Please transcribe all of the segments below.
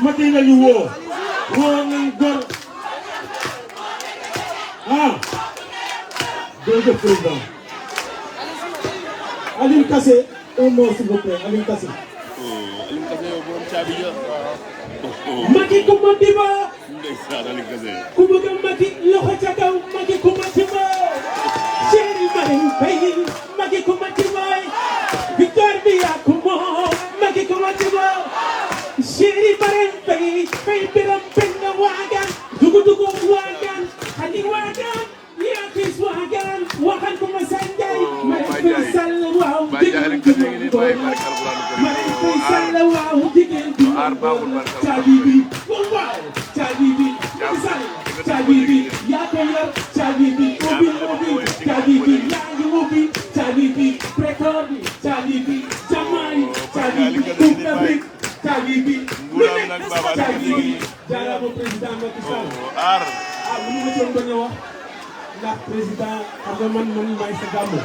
Mati lañu woo nañ gor jërëjëf président Aline Kassé un mot s'il vous plaît Aline Kassé Aline Kassé yow borom caabi ja Macky ku mati ba ndeysaan Aline Kassé ku bëgg Macky loxo ca kaw Macky ku mati ba Chéri Marème Faye Macky ku mati ba Victoire bi yaa ko moom Macky ku mati ba Chéri Marème Faye Faye biram benn waagaan dugu waagaan xali waagaan yaa kis waagaan waxal ko ma sanjay Marème Faye Sall waaw jigéen du Marème Faye Sall waaw jigéen du caabi bi waaw caabi bi Sall caabi bi yaa ko yor caabi bi ubbi caabi bi yaa ngi ubbi caabi bi précord bi caabi bi jamaay caabi bi Coupe d'Afrique caabi bi lu nekk caabi bi jaaraama président Macky Sall lu ñu doon bañ a wax ndax président xam nga man maay sa gàmmu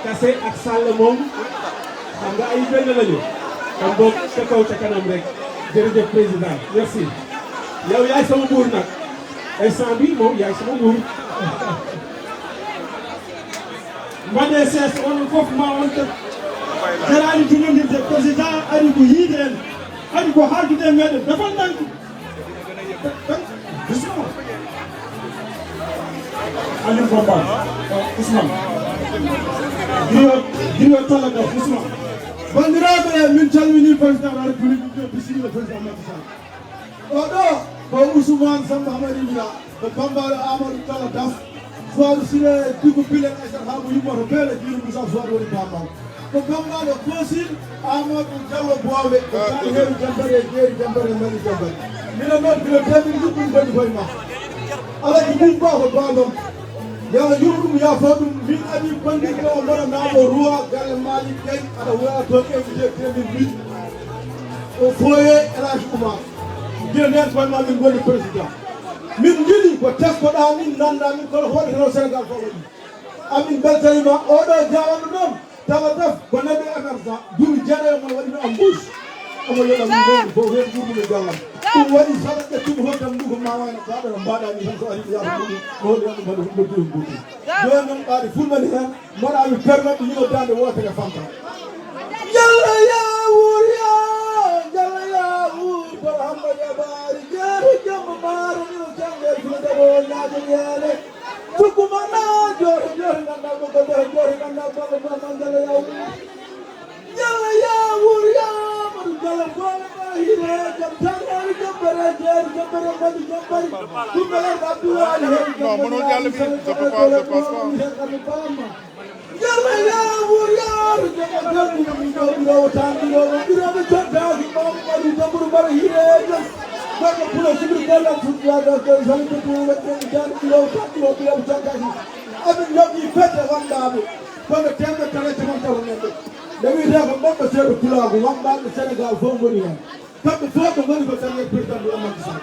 Kassé ak Sall moom xam nga ay benn lañu kon boog ca kaw ca kanam rek jërëjëf président merci yow yaay sama buur nag instant bi moom yaay sama buur mbaɗe ses onon fof ma on tek jarani jumodirde président ari ko yiide en ari ko haaldude meɗen defal danki bismillah Aliou Bamba Ousmane dino tolla ɗo Ousmane bandiraɓe min calmini président de la république ɗo bisimilla président Macky Sall oɗo ko Ousmane Samba Hamadi Mira ko bambaɗo Amadou Talla Das Suwaɗo Sile Diko Bilen Aissata Hamo yimmoto beele jiru Moussa Suwaɗo woni bambaɗo ko bambaɗo Kosil Amadou Diallo Bowe ko tawi heewi jambare jeeri jambare mbaɗi jambare minen noon kilo temiri ɗuɗɗum gondi koye ma alaji min ba ko bambam yawa yurɗum yafo ɗum min adi bandinɗo o mbaɗa namo roi galle Malick Gueye aɗa wona toon invité temin min o foye Elage Oumar jire nden koye ma min goni président min jiɗi ko teskoɗa min nanda min kono hoɗeteno Sénégal fof waɗi amin beltanima oɗo jawanɗo noon tawa def ko naɓi émergent duuɓi jeeɗoyo mon waɗino embouche omo yoɗa min goni fof hen ɓurɗume gallam ɗum waɗi saɗa ƴettumi hoddam ndu ko ma wayno baɗo no mbaɗani tan so ari yaha ɗum hoɗi ɗum haɗa nodduɗum ɓurɗum joni noon ɓaade fulmani hen mbaɗami permettre yiɗodande wotere fanta yalla yawur jalla yawur kono hamba jaɓari jeeru jamma maaro ɗino jangel fiɗaɗo ñaajo yeele cukumana jore gandal mo goddere jore gandal baɗo bama jalla yawur jalla yawur yamadu jalla goɓe hire jam tanari jambere jeeri jambere mbaɗi jambari ɗumbeler abdoulaye hen jambere Yalla yawur yaaru jaɓa jannduno min ɗo ɓirowo tanɗirowo ɓiroɓe coddaki ɓawɓe mbaɗi jamburu mbaɗa hirejo goɗɗo pulo sibiri gollan fuɗɗiyade salite tu weɗɗeni jani ɓirowo tanɗiro ɓiroɓe coddaki amin yoɓi fedde wamɗaɓe kono temɓe tare camantato neɗɗo nde wiyete ko ɓomɓe seeɗo pulago wamɓaɓe Sénégal fof goni hen kamɓe fof ɓe goni ko dernier président de Macky Sall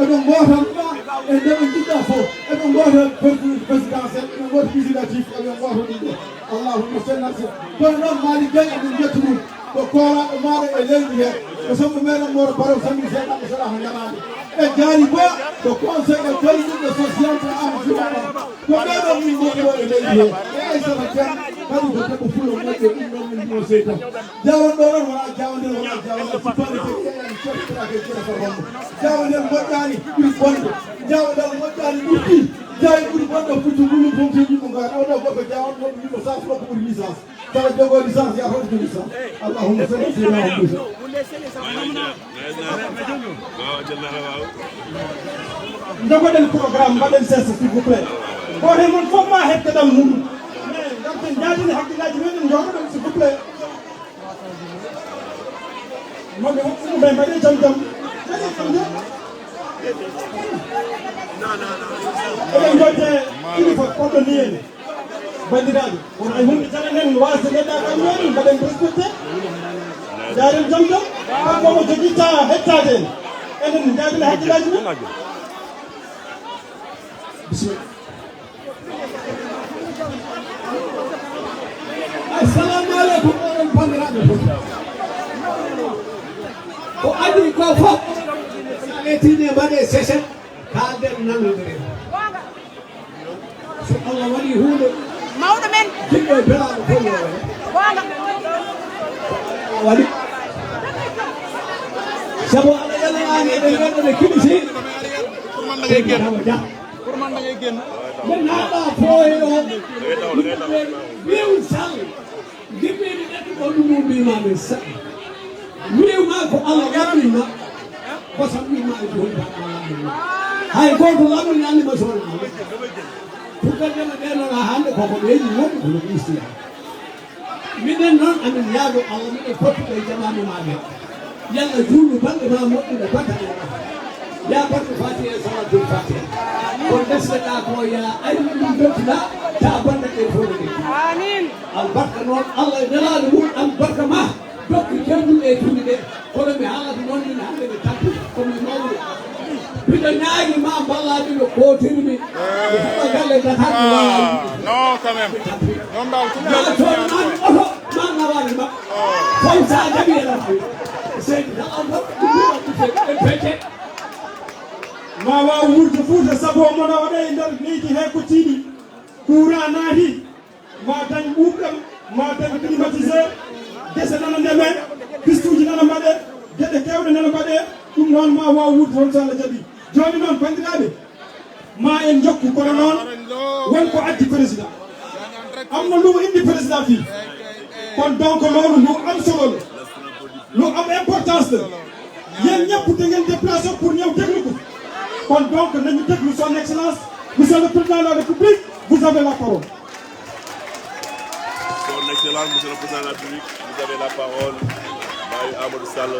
eɓen gotanma e ndeɓe jiɗɗa fof eɓen gota présidentiel eɓen gota législatif eɓen gota ɗum ɗo allahumma salli ala kono noon Malick Gueye eɓen ƴetta ɗum ko koraɓe maɗa e leydi he ko sombo meɗen moro barow sammi seeɗaɓe saɗa ko ñamade e jaari ba ko conseil e jolliɗɗo social to amfiɗaɗa ko ɓeɗon min gonɗo e leydi he e Aissata Dieng kadi ko debbo fulo moƴƴo ɗum ɗon min ɗo seyta jawon ɗo noon wona jawodel wona jawodel sipani kadi eɗen cottitake jeeɗa ko rombo jawodel moƴƴani ɓuuri bonde jawodel moƴƴani ɓurɗi jawi ɓuuri bonɗo puccu ɗum pompe yimɓe ngara oɗo goɗɗo jawon ɗon yimɓe sas ɗo ko ɓuuri licence tawa jogo licence ya hoɗo licence allahumma salli ala sayyidina jogoɗen programme mbaɗen sesa s'il vous plaît goto mon fof ma hettadam muɗum mais garten jaadini hakkillaji meɗen jogoɗen s'il vous plaît moɓe woɗɗuɗum ɓe mbaɗe jam jam eɗen jodde kilifa koɗɗo ni ene bandiraɓe won ay hunde tan enen wasde neɗɗagal mumen mbaɗen respecté jaren jam jam kanko mo joguitta hettade en enen jaadini hakkillaji men bisimilla assalamu aleykum oɗon bandiraɓe fof ko adi ko fof etine mbaɗe sesen kalden nanodire so Allah waɗi hunde mawɗo men jiɗɗo e belaɗo fof yo gonga waɗi sabu Allah yalanani eɗen ganduɗe kilisi men naɗa fooye o wiw sall gimmiɗe ɗeɗɗo ɗo ɗum mbimami wiwma ko Allah waɗɗima kosam wima e joni hay goto lamɗo ñandima sowona pukkardema ɗenona hande koko ɓeeji woɗɗi kono istiya minen noon amin yaago Allah miɗen pottuɗo e jamanu maɓe yalla juuɗu balɗe ma moƴƴuɗe bata ya battu fatiha e salatul fatiha kon desɗeɗa ko ya ari ɗum bettuɗa ta banda ɗe fof ɗe amin albarka noon Allah e nelaɗo mum albarka ma dokki kewɗum e tundi ɗe kono mi haalata noon min hande ɓe tappi komi mawɗo mbiɗo ñaagi ma ballaɓe ɓe kotirmi mi heɓa galle dataɓe wawa non quand même non mbaw toonani oto ma nawani ma faw sa jaɓi eɗan seydi taɓan fof ɗuɗɗe pecce ma waw wurde Fouta saabu omono waɗa e nder leydi he ko tiiɗi courant naati ma dañ ɓuuɓɗam ma dañ climatiseur gese nana ndeme pistuji nana mbaɗe gueɗe kewɗe nana mbaɗe ɗum noon ma waw wurde toon so Allah jaaɓi joni noon bandiraɓe ma en jokku kono noon wonko addi président amno ndu indi président fi kon donc loolu lu am solo la lu am importance la yéen ñëpp da ngeen déplacé pour ñëw déglu ko kon donc nañu déglu son excellence monsieur le président de la république vous avez la parole. Son excellence monsieur le président de la république vous avez la parole Baye Amadou Sall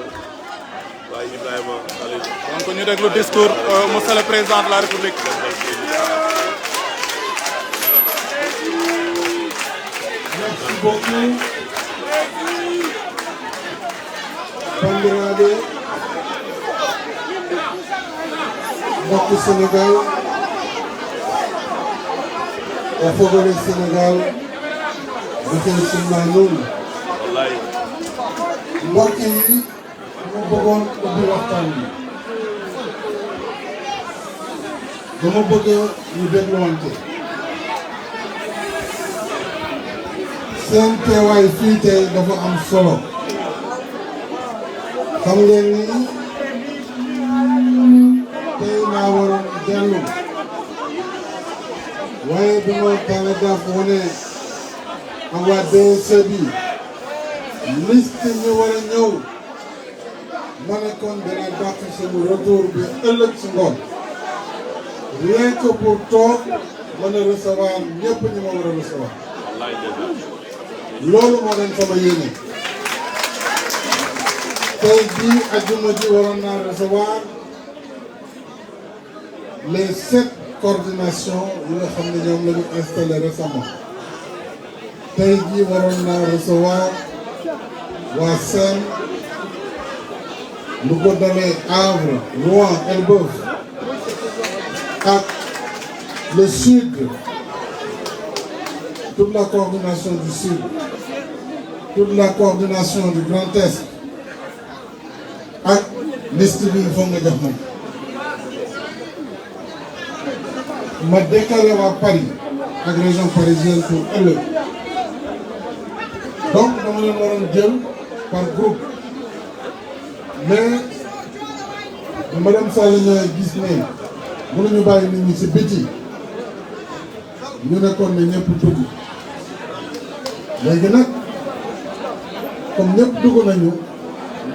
Baye Ibrahima Khalil. donc ñu déglu discours monsieur le président de la république. Merci beaucoup. Bandiraɓe mbokku Sénégal e fogole Sénégal miten simma noon mbokk yi mu bëggoon ubbi waxtaan bi dama bëgg ñu dégluwante seen teewaay fii tey dafa am solo xam ngeen ni tey naa waroon dellu waaye bi ma Canada wane ak waa DSC bi liste ñu war a ñëw ma ne kon dana dàq seen retour bi ëllëg si ngoon rien que pour toog mën a recevoir ñëpp ñi ma war a recevoir loolu moo doon sama yéene tey bii ajjuma ji waroon naa recevoir les 7 coordinations yi nga xam ne ñoom la ñu installé récemment tey jii waroon naa recevoir waa Sène lu ko dalee Havre Rouen Elbeuf ak le sud toute la coordination du sud toute la coordination du Grand Est ak liste bi foog nga jox moom ma décalé waa Paris ak région parisienne pour ëllëg donc dama leen waroon jël par groupe mais madame Sall ñooy gis ne mënuñu bàyyi nit ñi ci biti ñu nekkoon ne ñëpp dugg léegi nag comme ñëpp dugg nañu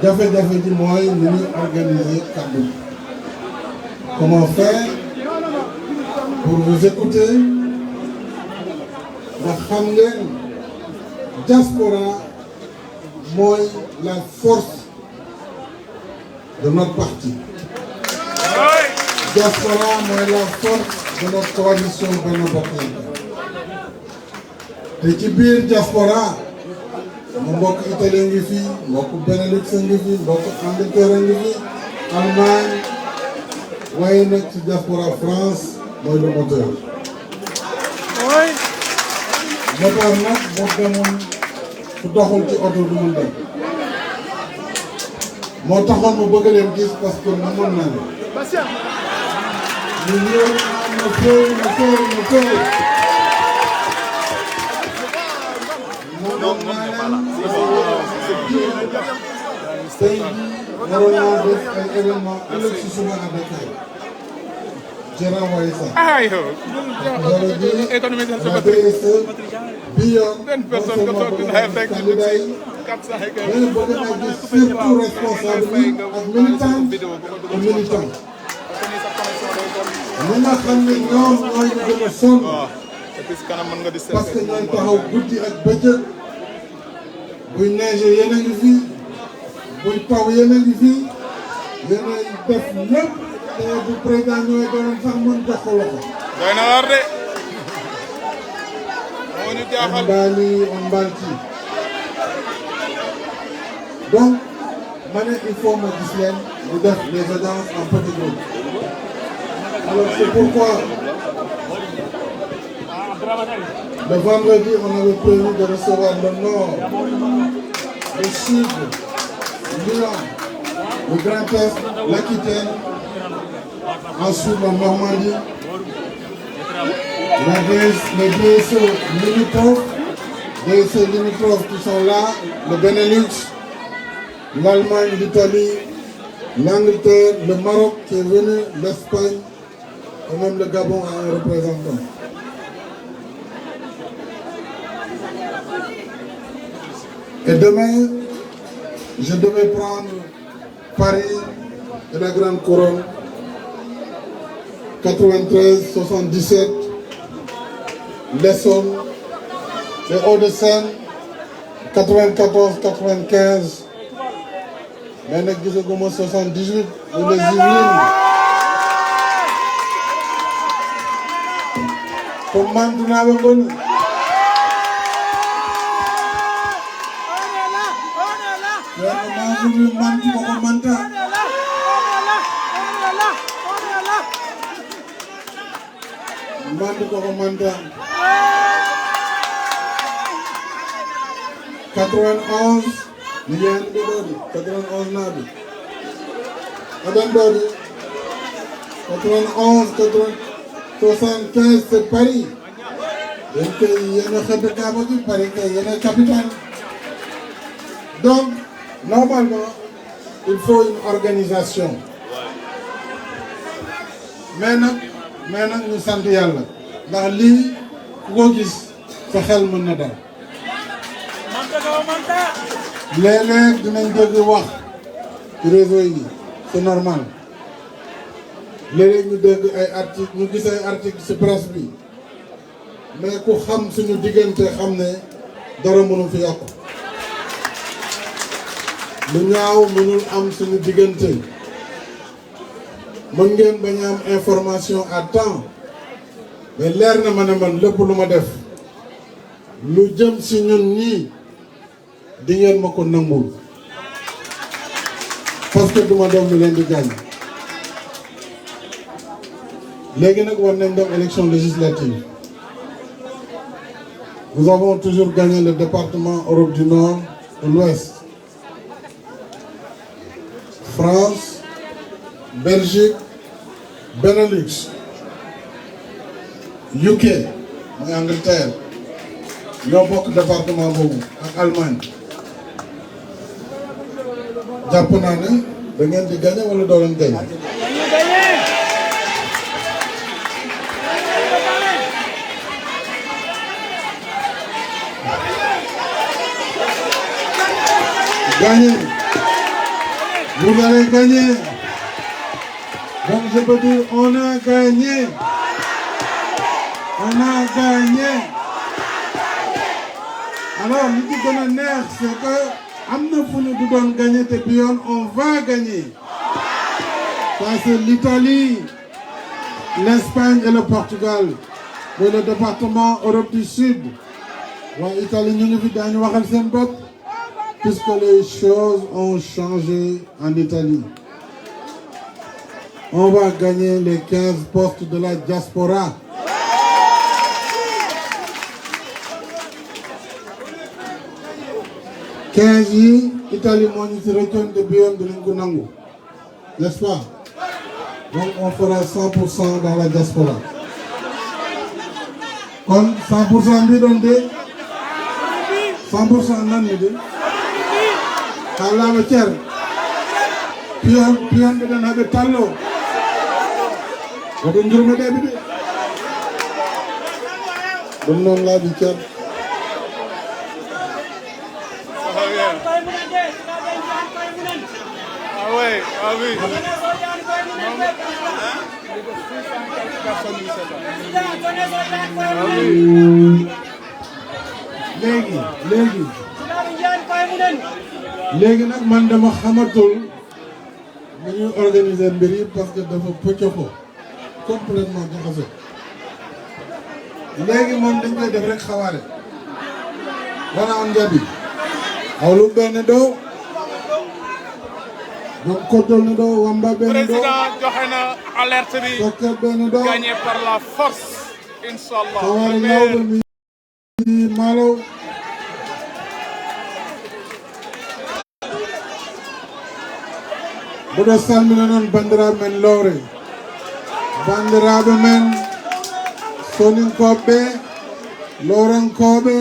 jafe-jafe ji mooy ni ñuy organiser kàddu gi comment faire pour vous écouter ndax xam ngeen diaspora mooy la force de notre parti diaspora mooy la force de notre coalition Benno Bokk Yaakaar te ci biir diaspora mu mbokk Italie ngi fi mbokk Benelux ngi fi mbokk Angleterre ngi fi Allemagne waaye nag ci diaspora France mooy le moteur moteur nag boo demoon su doxul ci oto du mun dem moo taxoon ma bëgg leen gis parce que na mën naa leen ñu ñëw ma féey moom naa leen tey waroon naa def ay événement ëllëg si suba à Dakar j'ai renvoyé ça. Ah, yo. Économiser la BSE bi yoon Benn personne nga toog di la fekk candidat yi mais bëgg naa gis surtout responsable yi ak militant ñi nga xam ne ñoom ñooy ñu gën a sonn parce que ñooy taxaw guddi ak bëccëg buy neige yéen a ngi fi buy taw yéen a ngi fi yéen a def lépp te bu président ñooy doon sax mën jox ko loxo. doy na waar de. moo ñu jaaxal on mbaal ci donc ma ne il faut ma gis leen ñu def les audiences en petit groupe. Alors c'est pourquoi le vendredi on avait prévu de recevoir le Nord, le Sud, Lyon, le Grand Est, l'Aquitaine, ensuite la Normandie, les DSE limitrophes qui sont là, le Benelux, l'Allemagne, l'Italie, l'Angleterre, le Maroc qui est venu, l'Espagne, et même le Gabon a un représentant. Et demain, je devais prendre Paris et la Grande Couronne, 93, 77, l'Essonne, les Hauts-de-Seine, 94, 95, mais nag gisaguma 78 ou les Yvelines. Comme man dinaa ba ngoni. Man ko manta. Man ko manta. 91 ni ngeen di doodi 91 naa bi adan doodi 91 75 c'est Paris yéen kay yéen a xëdd Kaaba gi Paris kay yéen a capitale donc normalement il faut une organisation mais nag ñu sant yàlla ndax lii ku ko gis sa xel mën na dal léeg-léeg dinañ dégg wax ci réseau yi c'est normal léeg-léeg ñu dégg ay article ñu gis ay article ci presse bi mais ku xam suñu diggante xam ne dara mënu fi yàqu lu ñaaw mënul am suñu diggante mën ngeen bañ a am information à temps mais leer na ma ne man lépp lu ma def lu jëm ci ñun ñii di ngeen ma ko nangul parce que duma doom mi leen di gaañ léegi nag war nañ dem élection législative nous avons toujours gagné le département Europe du Nord et l'Ouest France Belgique Benelux UK mooy Angleterre ñoo bokk département boobu ak Allemagne jàpp naa ne da ngeen di gagné wala doo leen gagné. Gagné. Vous allez gagner. Donc je peux dire on a gagné. On a gagné. Alors li ci gën a neex c'est que am na fu ñu du doon gagné te bi yoon on va gagner. Ça c'est l'Italie, l'Espagne et le Portugal. Pour le département Europe du Sud. waa Italie ñu ngi fi daañu waxal seen bopp. Puisque les choses ont changé en Italie. On va gagner les 15 postes de la diaspora. Italie moo ñu ci rëccoon te bi yoon dinañ ko nangu n'est-ce pas donc on fera 100% dans la diaspora kon 100% bi doon de 100% nan mi de kalaama cer piyon ɓe ɗen haɓe tallo woto jurmeɗeɓe de ɗum noon laaɓi cer Ah ouais, ah oui. léegi nag man dama xamatul ni ñuy organiser mbir yi parce que dafa pëccoxoo complètement jaxasoo léegi moom dañ koy def rek xawaare wala on jabi awlu benn doo donc kottol ne doo wamba benn doo Président joxe na alerte bi sokkat benn doo gagné par la force inchallah xawaare lawɓe mi maalow mboɗo salmina noon bandiraɓe men lowre bandiraɓe men soninkoɓe lowrankoɓe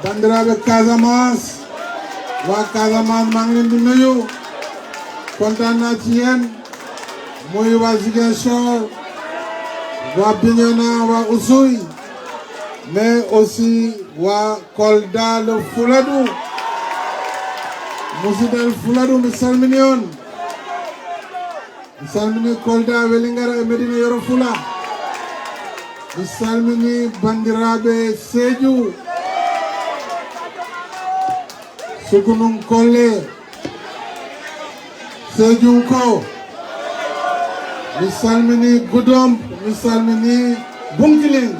bandiraɓe Casamance waa Casamance maa ngi leen di nuyu kontaan naa ci yéen muy waa Ziguinchor waa Bignona waa Oussouye mais aussi waa Kolda le Fuladu musidal Fuladu mi salmini on mi salmini Kolda Welingara e Medina Yoro Fula mi salmini bandiraɓe Sédhiou Sukunum Kolle Sédhiou ko mi salmini Goudomp mi salmini Bunkiling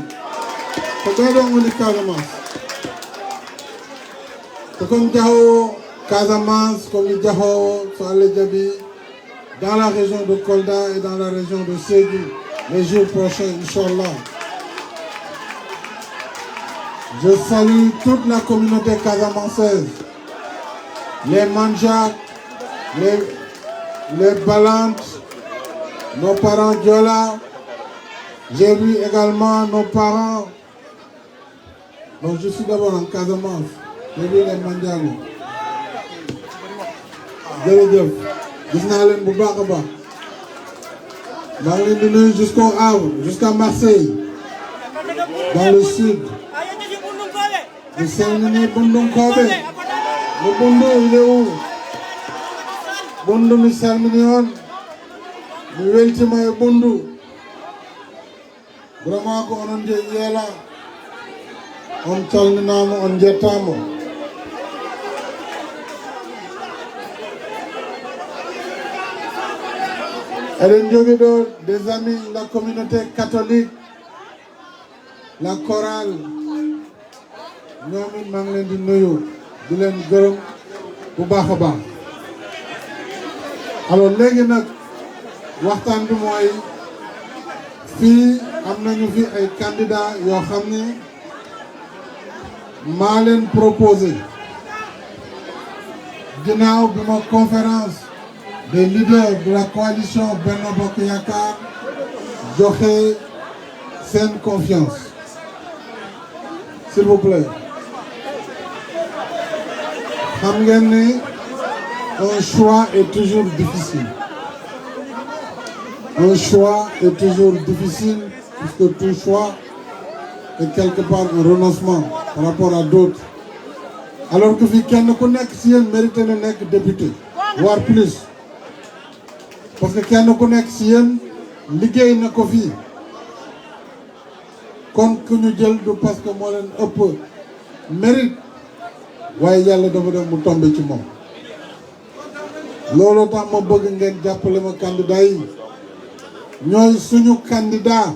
ko ɓeɗo woni Casamance to comme jahowo Casamance komi jahowo so Allah jaaɓi dans la région de Kolda et dans la région de Sédhiou les jours prochains inchallah. Je salue toute la communauté casamançaise, les Mandjak, les Balantes, nos parents Diola. J'ai vu également nos parents. Donc je suis d'abord en Casamance. J'ai vu les Mandjak. Jërëjëf gis naa leen bu baax a baax maa ngi leen di nuyu jusqu'au Havre jusqu'à Marseille dans le sud. Mi salmini Bundunkoɓe mo Bundu il est où Bundu mi salmini on mi weltima e Bundu vraiment ko onon je yeela on calminama on jettama eɗen jogui ɗo des amis la communauté catholique la chorale ñoom it maa ngi leen di nuyu di leen gërëm bu baax a baax alors léegi nag waxtaan bi mooy fii am nañu fi ay candidats yoo xam ne maa leen proposé ginnaaw bi ma conférence des leaders de la coalition Benno Bokk Yaakaar joxe seen confiance s'il vous plaît. xam ngeen ne un choix est toujours difficile. Un choix est toujours difficile puisque tout choix est quelque part un renoncement par rapport à d'autres. Alors que fi kenn ku nekk si yéen mérité na nekk député voire plus parce que kenn ku nekk si yéen liggéey na ko fii kon ku ñu jël du parce que moo leen ëpp mérite waaye yàlla dafa def mu tombé ci moom loolu tax ma bëgg ngeen jàppale ma candidat yi ñooy suñu candidat.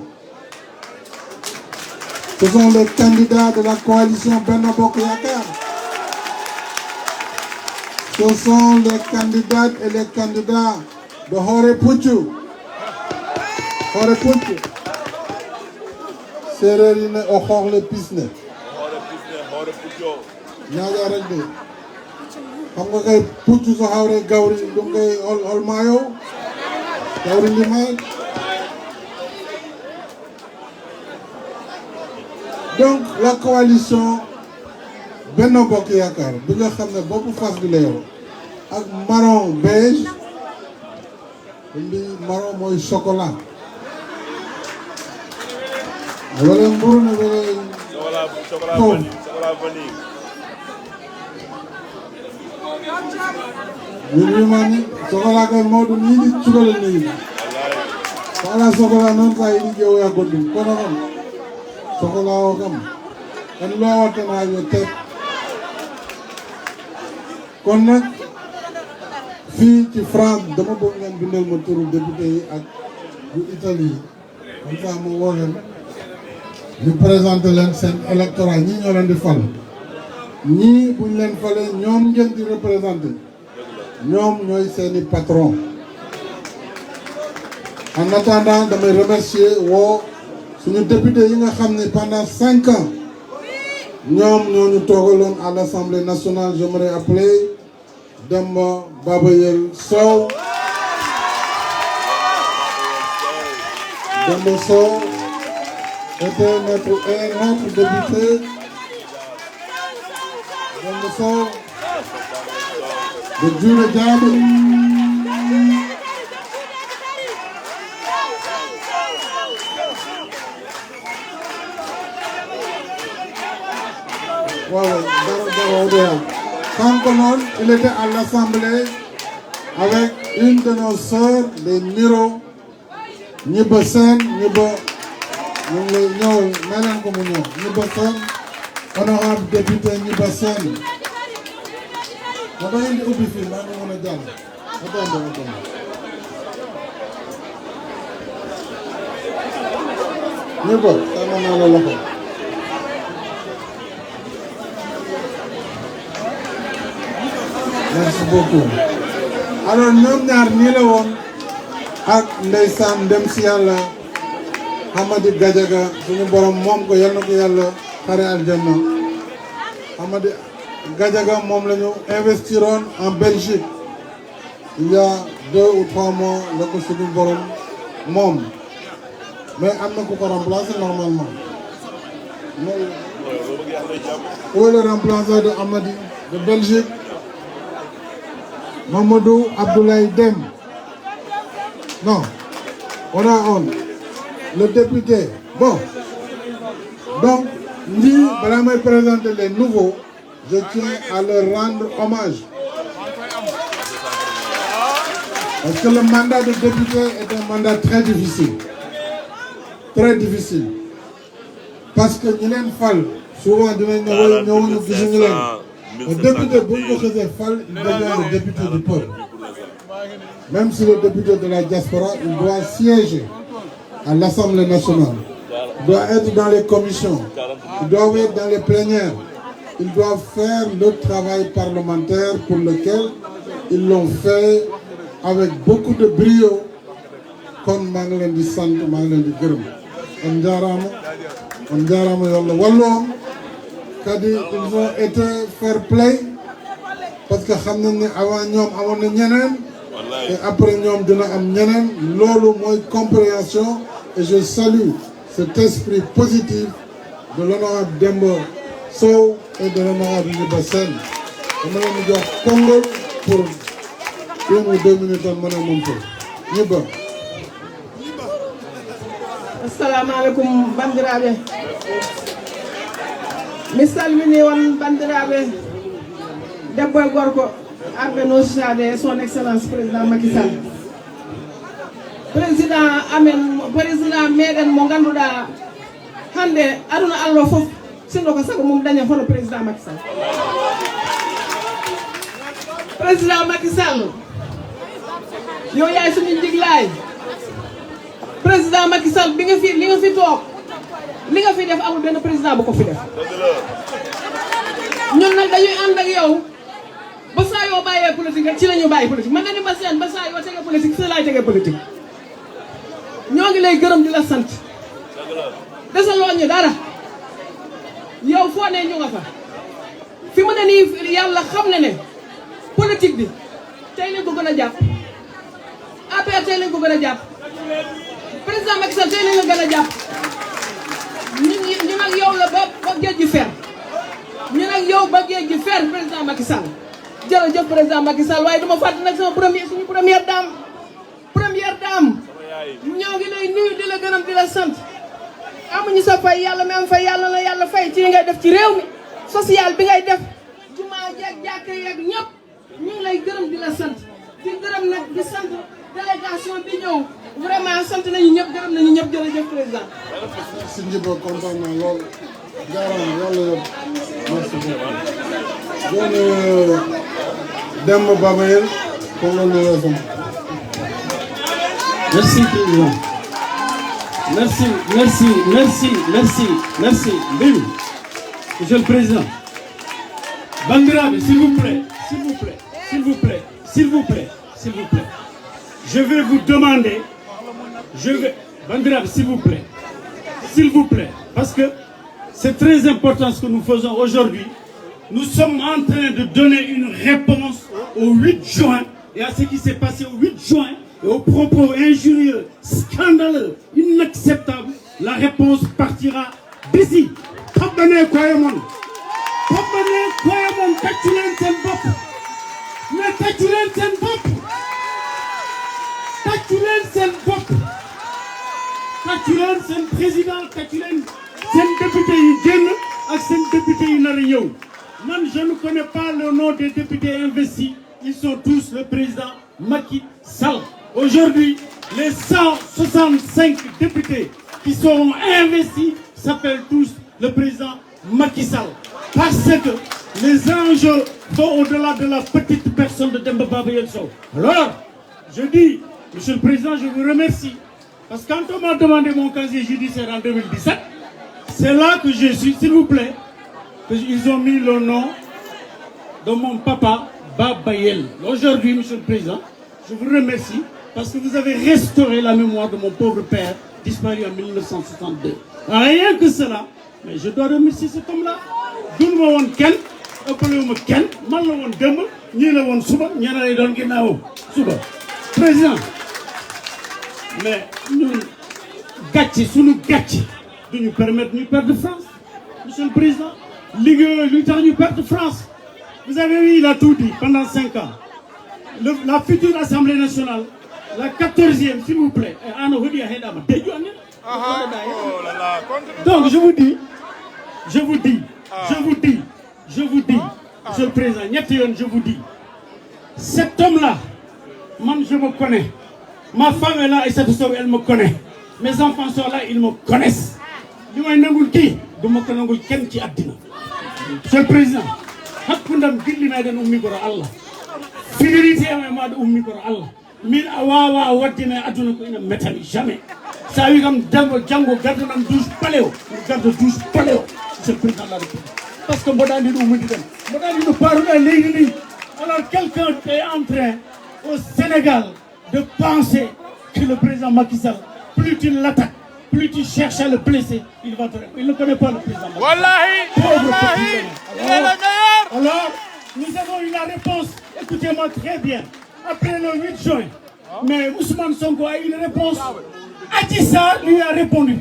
Ce sont les candidats de la coalition Benno Bokk Yaakaar. Ce sont les candidates et les candidats de Hoore Puccu. Hoore Puccu. séeréer yi ne o xoox le pis ne. ñaaga rek de xam nga kay puccu so hawre gawri ɗum kay hol maayo gawri ndimaye. Donc la coalition Benno Bokk Yaakaar bi nga xam ne boppu fas bi la yor ak marron beige bi marron mooy chocolat wala mburu na wala chocolat vanille. ñun ñu ma ni chocolat kay Maodo ñii di cugale nii wala chocolat noon sa yiɗi ƴeewoya goɗɗum kono kam chocolat o kam en lowatanajo tet kon nag fii ci France dama bëgg ngeen bindal ma turu député yi ak bu Italie comme ça mu woo leen ñu présenté leen seen électorat ñii ñoo leen di fal ñii buñ leen falee ñoom ngeen di représenté ñoom ñooy seeni patron. En attendant damay remercier woo suñu député yi nga xam ne pendant 5 ans ñoom ñoo ñu toogaloon à l'Assemblée nationale. J'aimerais appeler Demba Babayel Sow. Demba Sow était notre député. Demba Sow de Djura Diaby. Il était à l'Assemblée avec une de nos sœurs, les Miro, Niba Sen, honorable député Niba Sen. Merci beaucoup. Alors ñoom ñaar nii la woon ak ndeysaan dem si yàlla Hamadi Gadiaga suñu borom moom ko yal na ko yàlla xare aljanna. Hamadi Gadiaga moom la ñu investiroon en Belgique il y a 2 ou 3 mois la ko suñu borom moom mais am na ku ko remplacer normalement. Où est le remplaçant de Hamadi de Belgique? Mamadou Abdoulaye Dem. Non, on a le député. Bon, donc, nous, voilà, me présenter les nouveaux. Je tiens à leur rendre hommage. Parce que le mandat de député est un mandat très difficile. Très difficile. Parce que nous n'avons pas souvent le député, il devient le député du peuple. Même si le député de la diaspora, il doit siéger à l'Assemblée nationale. Il doit être dans les commissions. Il doit être dans les plénières. Ils doivent faire le travail parlementaire pour lequel ils l'ont fait avec beaucoup de brio. Comme Manglen di Sant, Manglen di Gërëm. On diarama yalla wallo. C'est-à-dire ils ont été fair play parce que xam nañ ne avant ñoom amoon na ñeneen et après ñoom dina am ñeneen loolu mooy compréhension et je salue cet esprit positif de l'honorable Demba Sow et de l'honorable Niba Sen. dama leen di jox Congo pour 1 ou 2 minutes mën a moom ko Niba. Assalamu alaikum bandiraɓe. Mi salmini won bandiraɓe debbo e gorko arɓe nositade son excellence président Macky Sall. président meɗen mo ganduɗa hande aduna Allah foof sinno ko sago mum daña hono président Macky Sall. Président Macky Sall yo yaay suñu jiglaay. Président Macky Sall li nga fi toog li nga fi def amul benn président bu ko fi def. ñun nag dañuy ànd ak yow ba saa yoo bàyyee politique rek ci la ñu bàyyi politique man na ni ba saa yoo tege politique si laay tege politique. ñoo ngi lay gërëm di la sant desaloo ñu dara yow foo ne ñu nga fa fi mu ne nii yàlla xam ne politique bi tey lañ ko gën a jàpp APR tey lañ ko gën a jàpp président Macky Sall tey lañ la gën a jàpp ñu nag yow la ba géej gi fer ñu nag yow ba géej gi fer président Macky Sall jërëjëf président Macky Sall waaye duma fàtte nag suñu première dame ñoo ngi lay nuyu di la gërëm di la sant amuñu sa fay yàlla mi am fay yàlla na yàlla fay ci li ngay def ci réew mi social bi ngay def jumaa jeeg jàkk yeeg ñëpp ñu ngi lay gërëm di la sant di gërëm nag di sant délégation bi ñëw vraiment sant nañu ñëpp gërëm nañu ñëpp jërëjëf président. si Ndiba kontaan naa lool jaaraama yàlla yëpp merci beaucoup. doon Demba Babayel pour le leçon. Merci président. Merci. Bim. Monsieur le Président. Bandirabe, s'il vous plaît. Je vais vous demander. Bandirabe, s'il vous plaît. Parce que c'est très important ce que nous faisons aujourd'hui. Nous sommes en train de donner une réponse au 8 juin et à ce qui s'est passé au 8 juin. Et aux propos injurieux, scandaleux, inacceptables, la réponse partira d'ici. Tabane Koyamon, Tachulen Senbop, mais Tachulen Sen président, Tachulen Sen député Yen, ak Sen député Inariyo. Moi, je ne connais pas le nom des députés investis, ils sont tous le président Macky Sall. Aujourd'hui, les 165 députés qui seront investis s'appellent tous le président Macky Sall. Parce que les enjeux vont au-delà de la petite personne de Demba Babayel Sow. Alors, je dis, Monsieur le Président, je vous remercie. Parce que quand on m'a demandé mon casier judiciaire en 2017, c'est là que je suis, s'il vous plaît, qu'ils ont mis le nom de mon papa Babayel. Aujourd'hui, Monsieur le Président, je vous remercie. Parce que vous avez restauré la mémoire de mon pauvre père, disparu en 1962. Rien que cela, mais je dois remercier cet homme-là. Dun ma won ken, ëppalewu ma ken, man la won démb, ñii la won suba, ñeneen lay doon ginnaaw suba. Président, mais ñun gàcce suñu gàcce du ñu permettre ñu perdre France. Monsieur le Président, liggéey lu tax ñu perdre France. Vous avez vu, il a tout dit pendant 5 ans. La future Assemblée nationale, la 14e, s'il vous plaît. Donc je vous dis, Monsieur le Président, je vous dis, cet homme-là, moi je me connais. Ma femme est là et cette soeur, elle me connaît. Mes enfants sont là, ils me connaissent. Monsieur le Président, fidélité à ma Allah. Min awawa wadina aduna ko ina metami jamais. Ça wi kam jango garde nam douche paléo, garde douche paléo. C'est le président de la République. Parce que modani do umidi dem. Modani do parole légui ni. Alors quelqu'un est en train au Sénégal de penser que le président Macky Sall, plus tu l'attaques, plus tu cherches à le blesser, il va te répondre. Il ne connaît pas le président Macky Sall. Wallahi, il est le meilleur. Alors, nous avons eu la réponse. Écoutez-moi très bien. Après le 8 juin, mais Ousmane Sonko a eu une réponse. Adissa lui a répondu.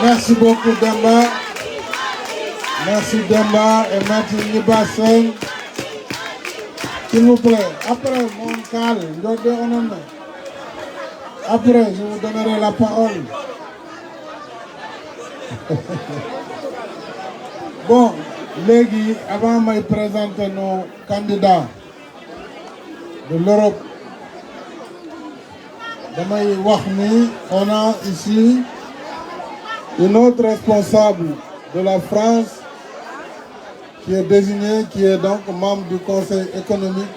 Merci beaucoup Demba. Merci Demba et Maître Nibasson. S'il vous plaît, après mon cal, après je vous donnerai la parole. Bon, légui, avant de présenter nos candidats de l'Europe, on a ici une autre responsable de la France qui est désignée, qui est donc membre du Conseil économique,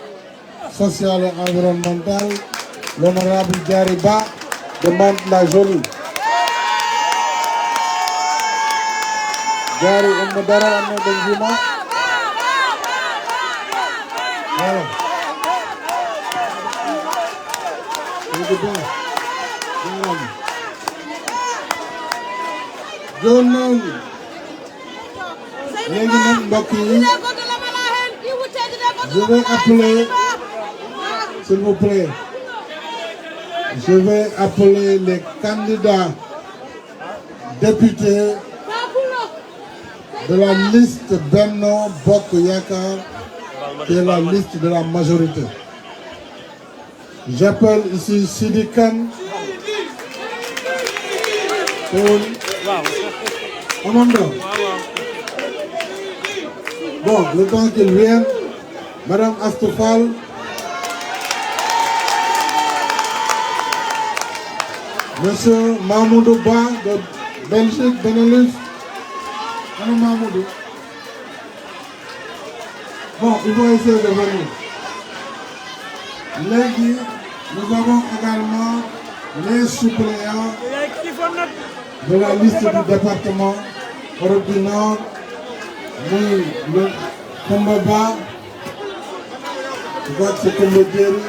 social et environnemental, l'honorable Diariba de Mantes-la-Jolie. Diary Umudara Ame Benzima. Voilà. Journal. Je vais appeler, s'il vous plaît, je vais appeler les candidats députés de la liste Benno Bokk Yakaar, qui est la liste de la majorité. J'appelle ici Sidi Kane. Amanda. Bon, le temps qu'il vienne, Madame Astoufal, Monsieur Mahmoudou Ba de Belgique, Benelux. Allô Mahmoudou. Bon, ils vont essayer de venir. Légui, nous avons également les suppléants de la liste du département Europe du Nord, le Kombaba, je crois que c'est Kombodjeri.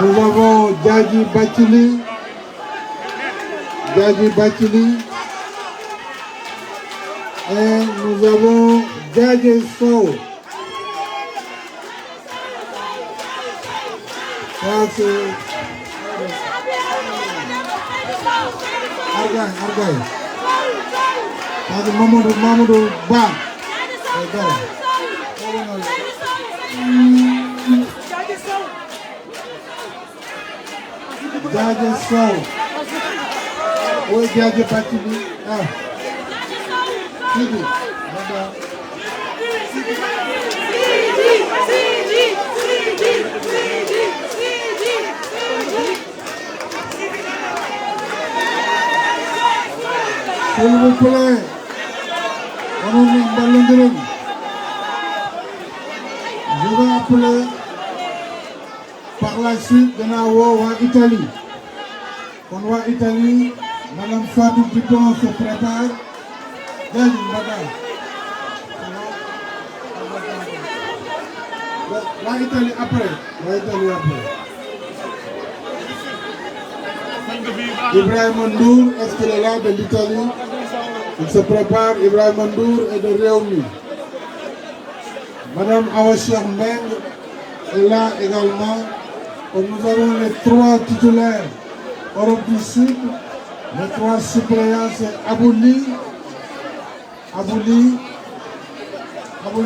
Nous avons Djadji Bathily, et nous avons Djadji Sow. Ça c'est Argay. Ça c'est Mamadou Ba. Djadji Sow. Oui, Djadji Bathily. Sidi. S'il vous plaît, je vais appeler par la suite de Italie. Quand on va Italie, Madame Fatou Dupont se prépare. La Italie après. Ibrahima Ndour, est-ce qu'il est là de l'Italie? Il se prépare. Ibrahima Ndour et de Réumi. Madame Awa Cheikh Mbeng est là également. Et nous avons les 3 titulaires Europe du Sud. Les 3 suppléants, c'est Abouli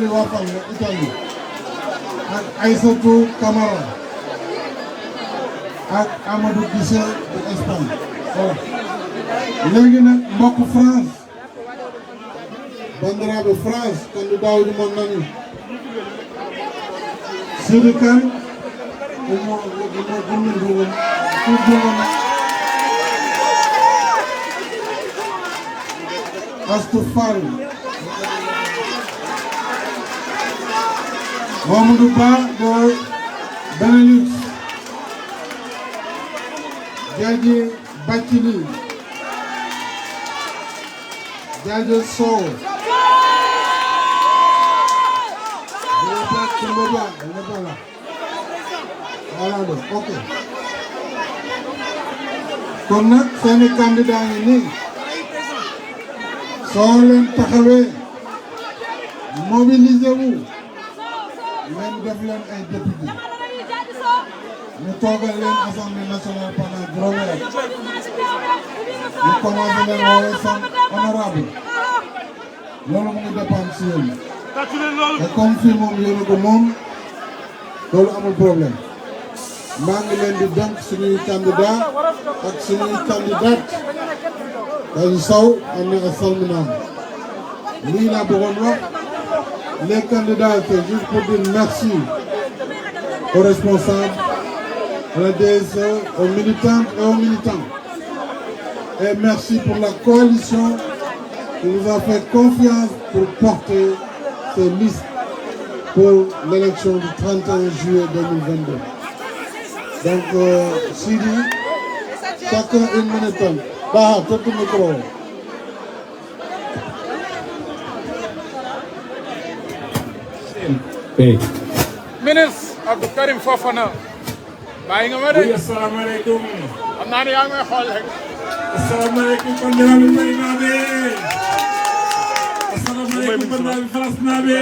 Wafang, Italie. Ak Aïssatou Camara. Ak Amadou Guissé de Espagne. Voilà. Léegi nag mbokk France. Bandiraɓe France, candidat uji mon nani. Sidi Kane, Astoufal, Mamadou Ba de Benelux, Djadji Bathily, Djadji Sow, voilà donc, ok. Kon nag seeni candidat yi nii soo leen taxawee mobilisez-vous leen def leen ay député ñu toogal leen assemblée nationale pendant juróomi at ñu commencé leen woowee sans honorable loolu mu ngi dépendre si yéen et comme fii moom yéen ko moom loolu amul problème maa ngi leen di dénk suñuy candidat ak suñuy candidate dañu saw am na salminaam lii laa bëggoon wax les candidats c'est juste pour dire merci aux responsables, à la DSE, aux militantes et aux militants. Et merci pour la coalition qui nous a fait confiance pour porter ces listes pour l'élection du 31 juillet 2022. Donc, Sidi, chacun une minute. Bah, tout le micro. Hey. Ministre Abdou Karim Fofana. Bàyyi nga ma de. Asalaamaaleykum. Xam naa ne yaa ngi may xool rek. Assalamu alaikum bandiraɓe baynaɓe. Assalamu alaikum bandiraɓe falasnaɓe.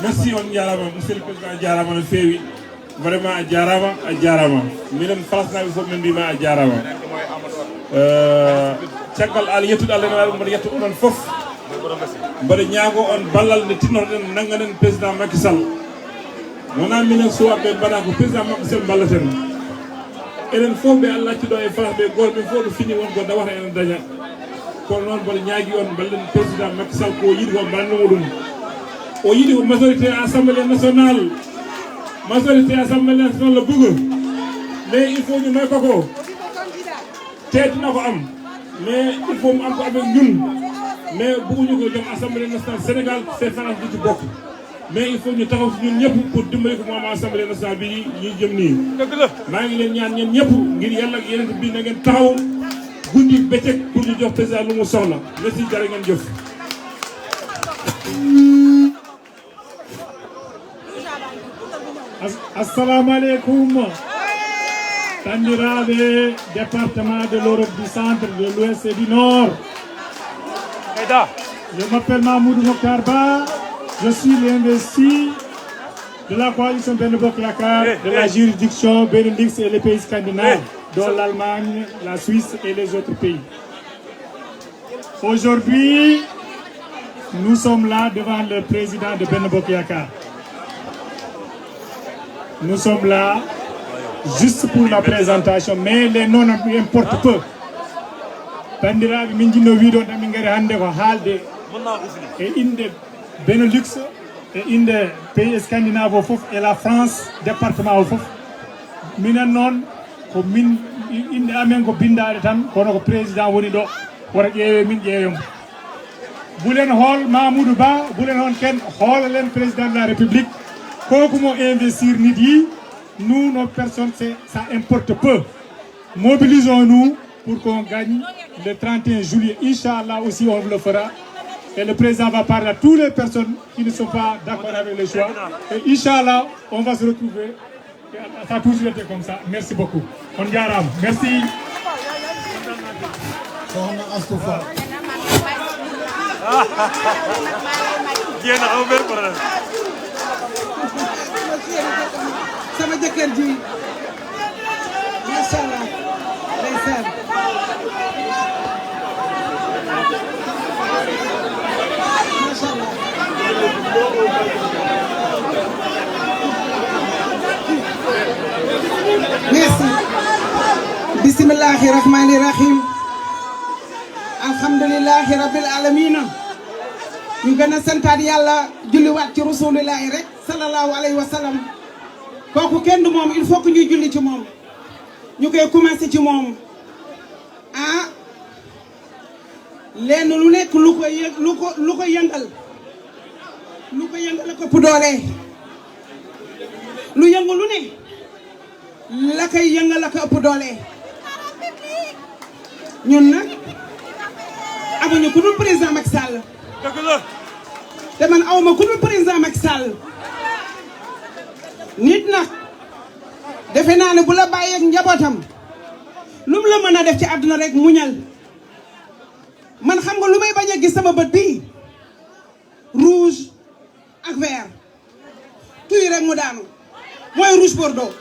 Merci on jarama monsieur le président jarama no fewi. Vraiment a jarama. Minen falasnaɓe fof min mbima a jarama. Caggal Allah yettude Allah ne mbaɗa yetto onon fof. Mbaɗa ñaago on ballal nde tinnoɗen nanganen président Macky Sall. Wona minen suwaɓe mbaɗa ko président Macky Sall ballaten. Enen fof ɓe Allah acci ɗo e France ɓe goto ɓe fof ɗo fini wonko dawata enen daña. Kono noon mbaɗa ñaagui on ballen président Macky Sall ko yiɗi ko mbalnomo ɗum. O yiɗi ko majorité assemblée nationale. Majorité assemblée nationale le buga. Mais il faut ñu may koko. Teetina ko am. Mais il faut mu am ko avec ñun. Mais bëgguñu ko jox assemblée nationale Sénégal c'est France du ci bokk. Mais il faut ñu taxaw ci ñun ñëpp pour dimbali ko mu am assemblée nationale bi ñuy jëm nii. maa ngi leen ñaan ñeen ñëpp ngir yàlla ak yeneen bi na ngeen taxaw guddi bëccëg pour ñu jox président lu mu soxla merci jërë ngeen jëf. Assalamu alaikum. Bandiraɓe département de l'Europe du centre, de l'ouest et du nord. Je m'appelle Mahmoud Mokhtar Ba. Je suis l'investi de la coalition Benno Bokk Yakaar de la juridiction Benelux et les pays scandinaves, dont l'Allemagne, la Suisse et les autres pays. Aujourd'hui, nous sommes là devant le président de Benno Bokk Yakaar. Nous sommes là juste pour la présentation, mais les noms importent peu. Bandiraɓe min jinno wiiɗon tan min ngari hannde ko haalde e inde Benelux e inde pays scandinave o fof et la France département o fof. Minen noon ko min inde amen ko bindaɗe tan kono ko président woni ɗo woto ƴeewe min ƴeewemo. Bulen hool Mamoudou Ba, bulen hon ken hoolalen président de la République koko mo investir nit yi. Nous, nos personnes, ça importe peu. Mobilisons-nous pour qu'on gagne le 31 juillet. Inch'Allah aussi, on le fera. Et le président va parler à toutes les personnes qui ne sont pas d'accord avec le choix. Et Inch'Allah, on va se retrouver. Ça a toujours été comme ça. Merci beaucoup. On y arrive. Merci. sama jëkkër ji macha allah ndeysaan macha allah merci bismillahi rahmani rahim alhamdulillahi rabbil alamina ñu gën a santaat yàlla julliwaat ci rasulillahi rek sallallahu alayhi wa sallam. kooku kenn du moom il faut que ñuy julli ci moom ñu koy commencé ci moom ah lenn lu nekk lu ko yëngal la ko ëpp doole lu yëngu lu ne la koy yëngal la ko ëpp doole ñun nag amuñu ku dul président Macky Sall te man awma ku dul président Macky Sall nit nag defe naa ne bu la bàyyeeg njabootam lu mu la mën a def ci àdduna rek muñal man xam nga lu may bañ a gis sama bët bii rouge ak vert tuy rek mu daanu mooy rouge bordeaux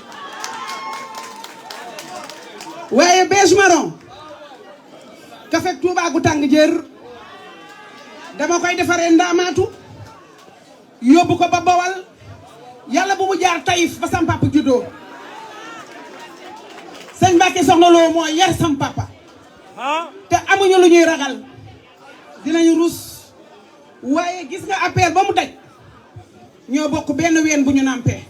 waaye beige marron café Touba gu tàng jër dama koy defaree ndaamaatu yóbbu ko ba Bawal yàlla bu mu jaar Taïf ba sam papa juddoo sëñ Mbacke soxna loo moo yar sam papa te amuñu lu ñuy ragal dinañu rus waaye gis nga affaire ba mu daj ñoo bokk benn ween bu ñu nampee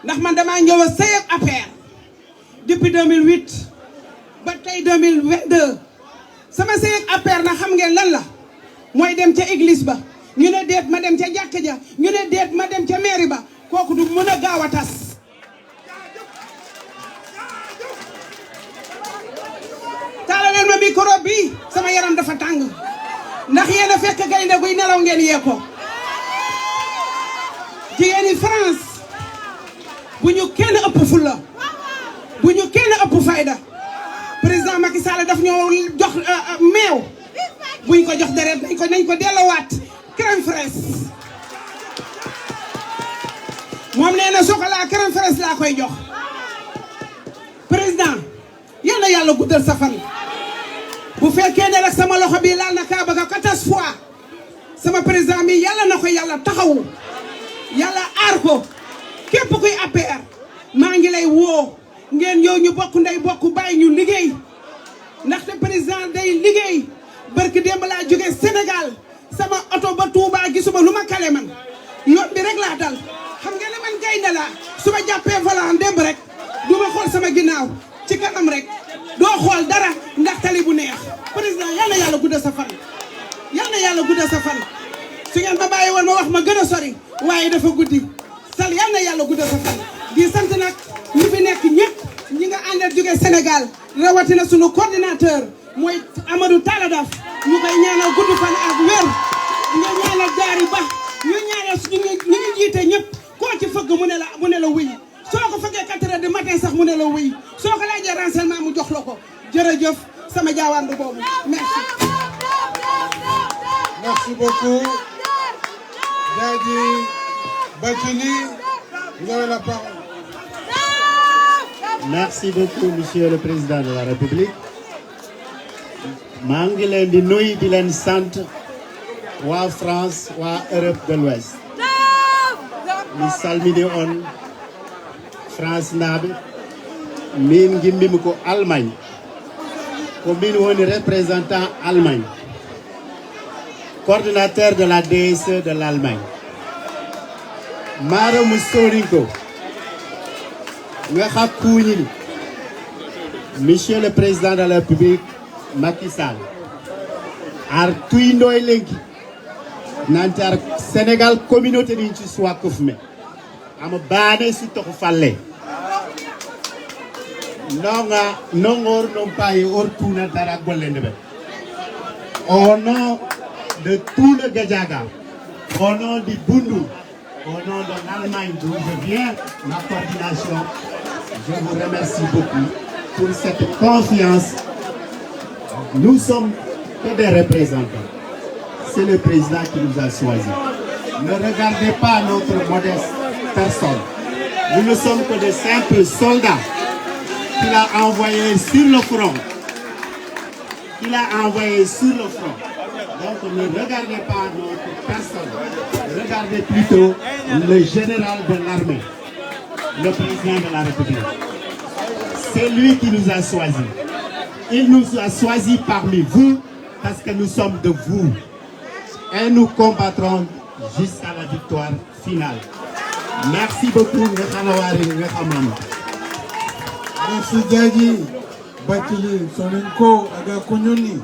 ndax man damaa ñëw a sëy ak affaire depuis 2008 ba tey 2022 sama sëy ak affaire na xam ngeen lan la mooy dem ca église ba ñu ne déet ma dem ca jàkka ja ñu ne déet ma dem ca mairie ba kooku du mën a gaaw a tas taala leen ma micro bi sama yaram dafa tàng ndax yéen a fekk gaynde guy nelaw ngeen yee ko jigéeni France bu ñu kenn ëpp fulla bu ñu kenn ëpp fayda président Sall daf ñoo jox meew buñ ko jox deret nañ ko delloowaat crème fraîche moom nee na chocolat crème fraîche laa koy jox président yal na yàlla guddal sa fan bu fekkee ne rek sama loxo bi laal na Kaaba ga 14 fois sama président mi yàlla na ko yàlla taxawu yàlla aar ko képp kuy APR maa ngi lay woo ngeen yow ñu bokk ndey bokk bàyyi ñu liggéey ndaxte président day liggéey barki démb laa jóge Sénégal sama oto ba Touba gisuma lu ma kale man yoon bi rek laa dal xam nga ne man gaynde laa su ma jàppee volant démb rek du ma xool sama ginnaaw ci kanam rek doo xool dara ndax tali bu neex président yal na yàlla gudda sa fan yal na yàlla gudda sa fan su ngeen ma bàyyi woon ma wax ma gën a sori waaye dafa guddi sal yal na yàlla gudda sa fan di sant nag ñi fi nekk ñëpp ñi nga àndal jóge Sénégal rawatina sunu coordinateur mooy Amadou Taladaf ñu koy ñaanal gudd fan ak wér nga ñaanal gaari ba ñu ñaanal suñu ñu jiite ñëpp koo ci fëgg mu ne la wuy soo ko fëggee 4 heures du matin sax mu ne la wuy soo ko laajee renseignement mu jox la ko jërëjëf sama jaawaandu boobu merci. Merci beaucoup. Dadji Bathily, vous avez la parole. Merci beaucoup, Monsieur le Président de la République. maa ngi leen di nuyu di leen sant waa France waa Europe de l'Ouest mi salmini on France naaɓe min gimmimi ko Allemagne ko min woni représentant Allemagne coordinateur de la DSE de l'Allemagne maaro mo sorinko nga hakkuñini Monsieur le Président de la République Macky Sall ar tuyndo e lenki nanti ar Sénégal communauté ɗin ci suwa kofme ama baane si toko falle nongor non paye or tuna dara gollende ɓe au nom de tout le Gadiaga au nom du Bundu au nom de l'Allemagne d'où je viens ma coordination je vous remercie beaucoup pour cette confiance. Nous sommes que des représentants. C'est le président qui nous a choisis. Ne regardez pas notre modeste personne. Nous ne sommes que des simples soldats qu'il a envoyés sur le front. Donc ne regardez pas notre personne. Regardez plutôt le général de l'armée, le président de la République. C'est lui qui nous a choisis. Il nous a choisis parmi vous parce que nous sommes de vous. Et nous combattrons jusqu'à la victoire finale. Merci beaucoup. Merci Dadji Bathily Soninko Aga Kougnoni.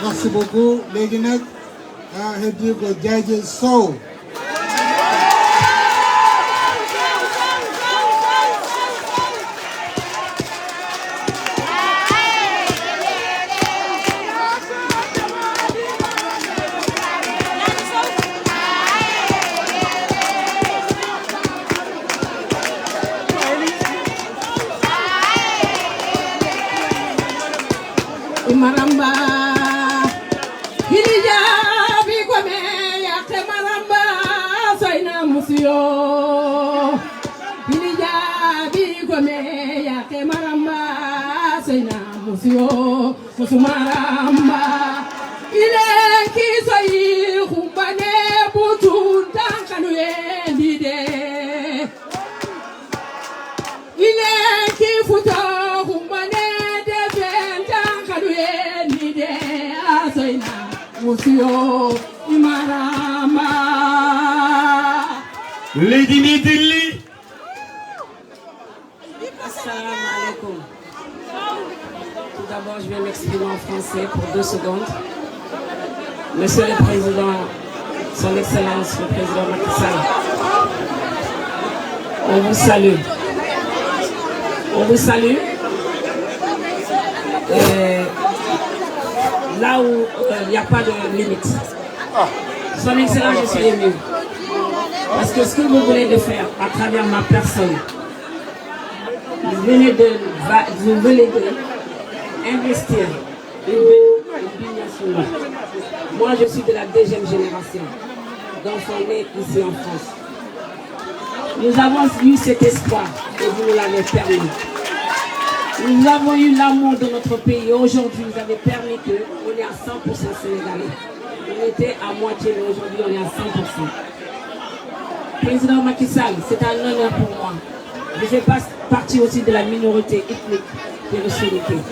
Merci beaucoup. Léegi nag a heddi ko Diadji Sow. Maramba hilija bi kome yakte maramba soina musio hilija bi kome yakte maramba soina musio musumaramba ile kisoi kumbane butu tankanu endide ile kifuto kumbane Monsieur Imarama Lady Nidili. Assalamu alaikum. Tout d'abord, je vais m'exprimer en français pour 2 secondes. Monsieur le Président, Son Excellence, le Président Macky Sall, on vous salue. On vous salue. Là où il n'y a pas de limite. Son Excellence, je suis ému. Parce que ce que vous voulez de faire à travers ma personne, vous venez d'investir une ville nationale. Moi, je suis de la deuxième génération d'enfants nés ici en France. Nous avons eu cet espoir et vous nous l'avez permis. Nous avons eu l'amour de notre pays. Aujourd'hui, vous avez permis qu'on est à 100% sénégalais. On était à moitié, mais aujourd'hui, on est à 100%. Président Macky Sall, c'est un honneur pour moi. Je fais partie aussi de la minorité ethnique de les Soniqués.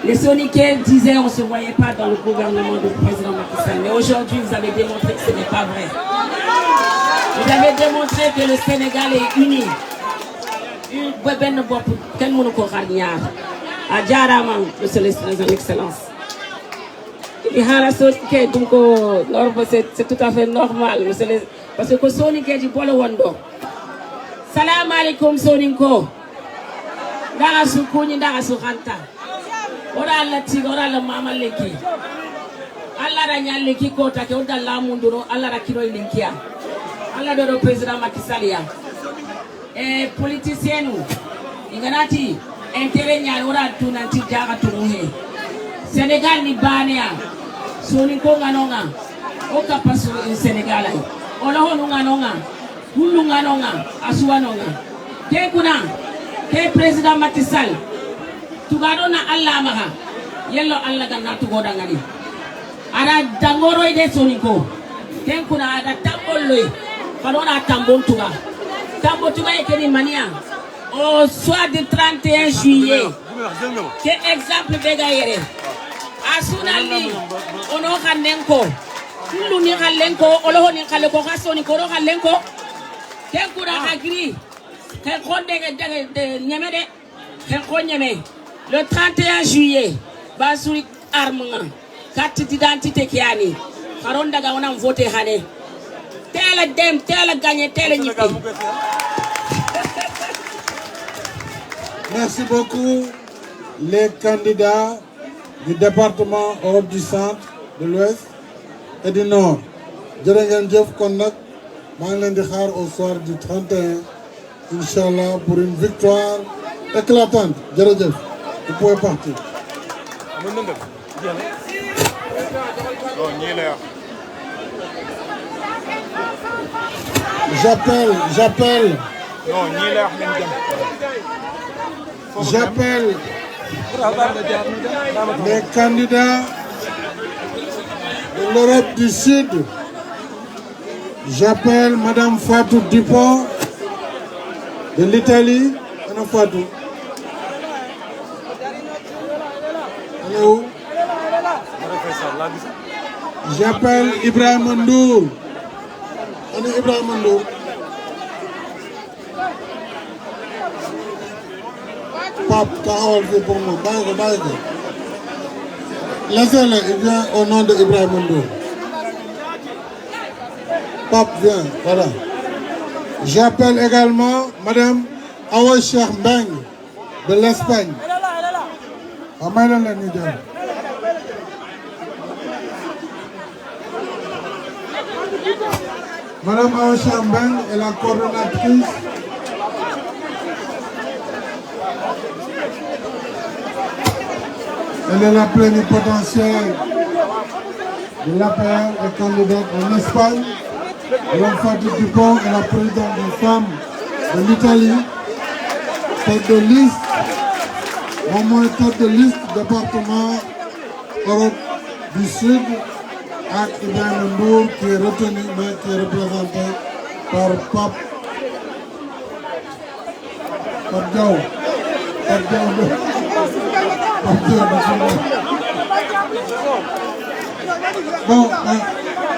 Les Soniqués disaient qu'on ne se voyait pas dans le gouvernement du président Macky Sall. Mais aujourd'hui, vous avez démontré que ce n'est pas vrai. Vous avez démontré que le Sénégal est uni. Son excellence. C'est tout à fait normal, parce que Soniqué du Polo Wando. Salam alaikum Soninko. Dara sukuni dara sukanta. Ora la tigo ora la mama leki. Allah ra nyaleki kota ke oda la munduro Allah ra kino linkia. Allah do président Macky Sall ya. Politicien nous inganati intérêt nya ora tunanti jaga tumuhe. Sénégal ni bania. Soninko nganonga. Oka paso Sénégal ay. Ola honu nganonga. Hulu nganonga, asuanonga. Ke kuna, ke président Macky Sall. Tugadona Allah maha. Yello Allah ganna tugoda ngani. Ada dangoro ide Soninko. Ke kuna ada tambolo. Kadona tambon tuga. Tambo tuga ekeni mania. Au soir du 31 juillet. Ke exemple bega yere. Asunali ono kanenko. Hulu ni kalenko, oloho ni kaleko kasoni koro kalenko. Le 31 juillet, Basuri Armanga, carte d'identité qui a ni. Karonda on voté Hane. Tel dem, tel gagné, tel nipi. Merci beaucoup les candidats du département Europe du Centre, de l'Ouest et du Nord. Djerenguen Djef Konnak. Au soir du 31, Inch'Allah, pour une victoire éclatante. Djerenguen, vous pouvez partir. J'appelle les candidats de l'Europe du Sud. J'appelle Madame Fatou Dupont de l'Italie. Madame Fatou. Elle est où? J'appelle Ibrahim Ndour. Elle est Ibrahim Ndour. Pape, parole pour moi. Laissez-le, il vient au nom de Ibrahim Ndour. Pape vient, voilà. J'appelle également Madame Awa Cheikh Mbeng de l'Espagne. Madame Awa Cheikh Mbeng est la coordonnatrice elle est la plénipotentiaire de l'APR et candidate en Espagne. Madame Fatou Dupont est la présidente des femmes de l'Italie, tête de liste, au moins tête de liste département Europe du Sud, avec Ibrahim Ndour qui est retenu mais qui est représenté par Pape Diaw. Bon,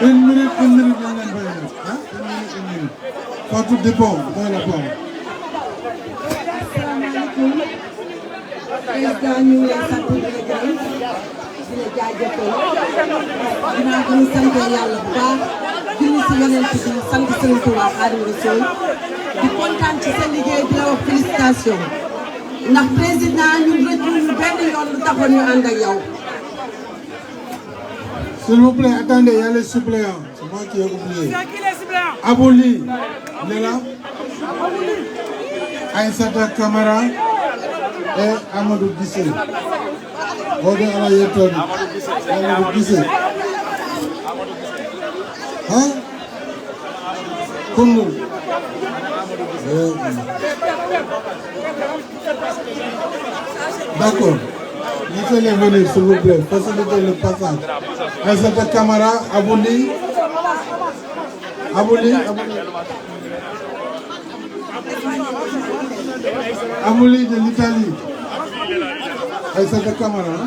une minute, Fatou Dupont, vous avez la parole. président ñu ngi lay sant di la gërëm di la jaajëfal dinaa gën a sant yàlla bu baax julli si yonent bi sant Sëriñ Tuubaa Xaadimu Rasuul di kontaan ci sa liggéey di la wax félicitation ndax président ñun rëccuñu benn yoon lu taxoon ñu ànd ak yow. S'il vous plaît, attendez, il y a les suppléants. C'est moi qui ai oublié. C'est qui les suppléants? Abouli, il est là. Aïssata Camara et Amadou Guissé. Ode ala yettode Amadou Guissé. Hein? Koungheul. D'accord. Laissez-les venir s'il vous plaît. Facilitez le passage. Aïssata Camara, Abouli. Abouli de l'Italie. Aïssata Camara.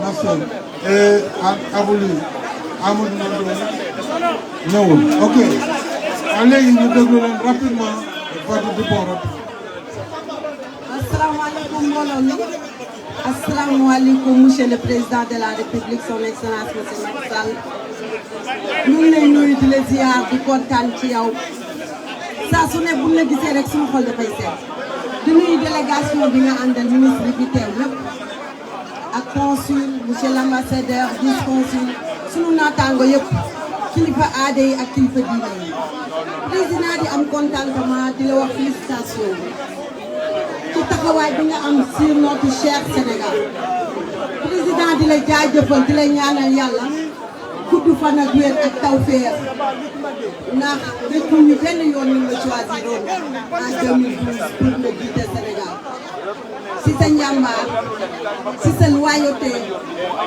Marcel. Et Abouli. Amadou Ndoye. Non. Ok. Allez, nous devons rapidement. Assalamu alaikum, monsieur le président de la République, son excellence monsieur Macky Sall. ñu ngi lay nuyu di la ziar di kontaan ci yow saa su ne bu la gisee rek suñu xol dafay seet di nuyu délégation bi nga àndal ministre bi teew lépp ak consul monsieur l'ambassadeur vice consul suñu naataango yëpp kilifa aada yi ak kilifa diine yi président di am contentement di la wax félicitation ci taxawaay bi nga am sur notre cher Sénégal président di la jaajëfal di la ñaanal yàlla gudd fan ak wér ak tawfeex ndax dëkk ñu benn yoon ñu la choisiroon en 2012 pour nga jiite Sénégal ci sa njàmbaar ci sa loyauté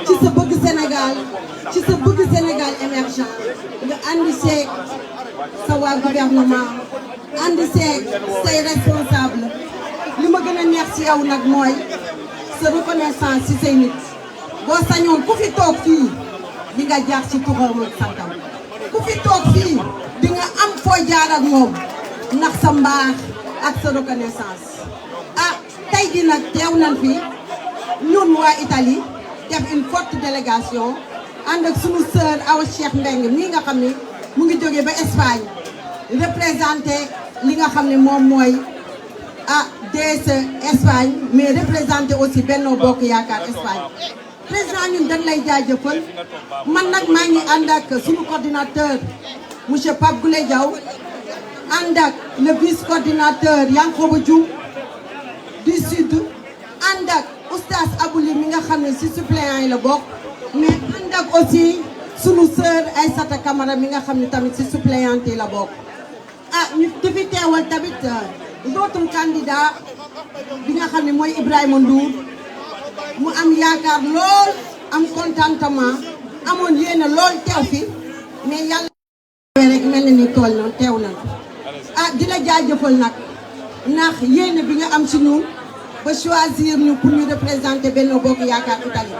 ci sa bëgg Sénégal ci sa bëgg Sénégal émergent nga ànd seeg sa waa gouvernement ànd seeg say responsable li ma gën a neex ci yow nag mooy sa reconnaissance ci say nit boo sañoon ku fi toog fii di nga jaar ci turam ak santam ku fi toog fii di nga am foo jaar ak moom ndax sa mbaax ak sa reconnaissance ah tey di nag teew nañ fi ñun waa Italie def une forte délégation ànd ak sunu sœur Awa Cheikh Mbengue mii nga xam ne mu ngi jógee ba Espagne représenté li nga xam ne moom mooy DS Espagne mais représenté aussi Benno Bokk Yaakaar Espagne président ñun dañ lay jaajëfal man nag maa ngi ànd ak suñu coordinateur monsieur Pape Goulé Diaw ànd ak le vice coordinateur Yankoba Dioum du sud ànd ak oustaz Abouli mi nga xam ne ci suppléant yi la bokk mais ànd ak aussi sunu sœur Aïssata Camara mi nga xam ne tamit ci suppléante yi la bokk ñu fi teewal tamit d'autres candidats bi nga xam ne mooy Ibrahima Ndour mu am yaakaar lool am contentement amoon yéene lool teew fi mais yàlla rek mel na ni tool na teew na di la jaajëfal nag ndax yéene bi nga am ci ñun ba choisir ñu pour ñu représenter Benno Bokk Yaakaar Italie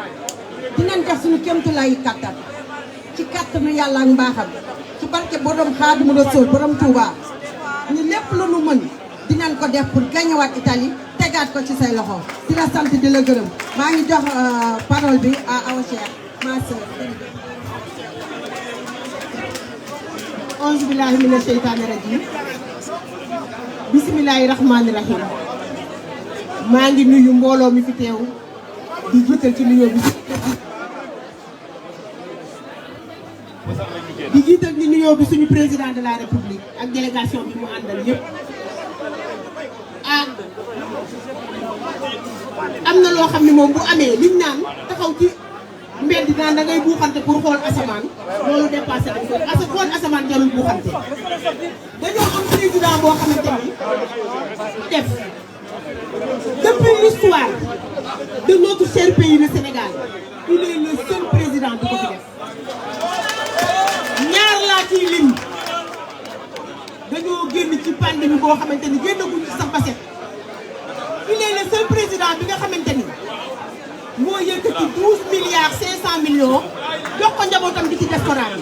dinañ def suñu kéemtulaayu kattan ci kattanu yàlla ak mbaaxam ci barke borom Xaadimu Rasuul borom Touba ñu lépp lu nu mën dinañ ko def pour gañewaat Italie tegaat ko ci say loxo di la sant di la gërëm maa ngi jox parole bi à Awa Cheikh ma sœur. Auzu billahi mina sheytaani rajim bismillahi rahmaani rahim maa ngi nuyu mbooloo mi fi teew di jiital ci nuyoo bi suñu président de la république ak délégation bi mu àndal yëpp am na loo xam ne moom bu amee liñ naan taxaw ci mbedd naan da ngay buuxante pour xool asamaan loolu dépassé nañ ko xool asamaan jarul buuxante dañoo am président boo xamante ni def depuis l'histoire de notre cher pays le Sénégal il est le seul président bu ko fi def ñaar laa ciy lim dañoo génn ci pandémie boo xamante ni génnaguñ ci sax baset il est le seul président bi nga xamante ni moo yëkkati 12 milliards 500 millions jox ko njabootam di ci diaspora bi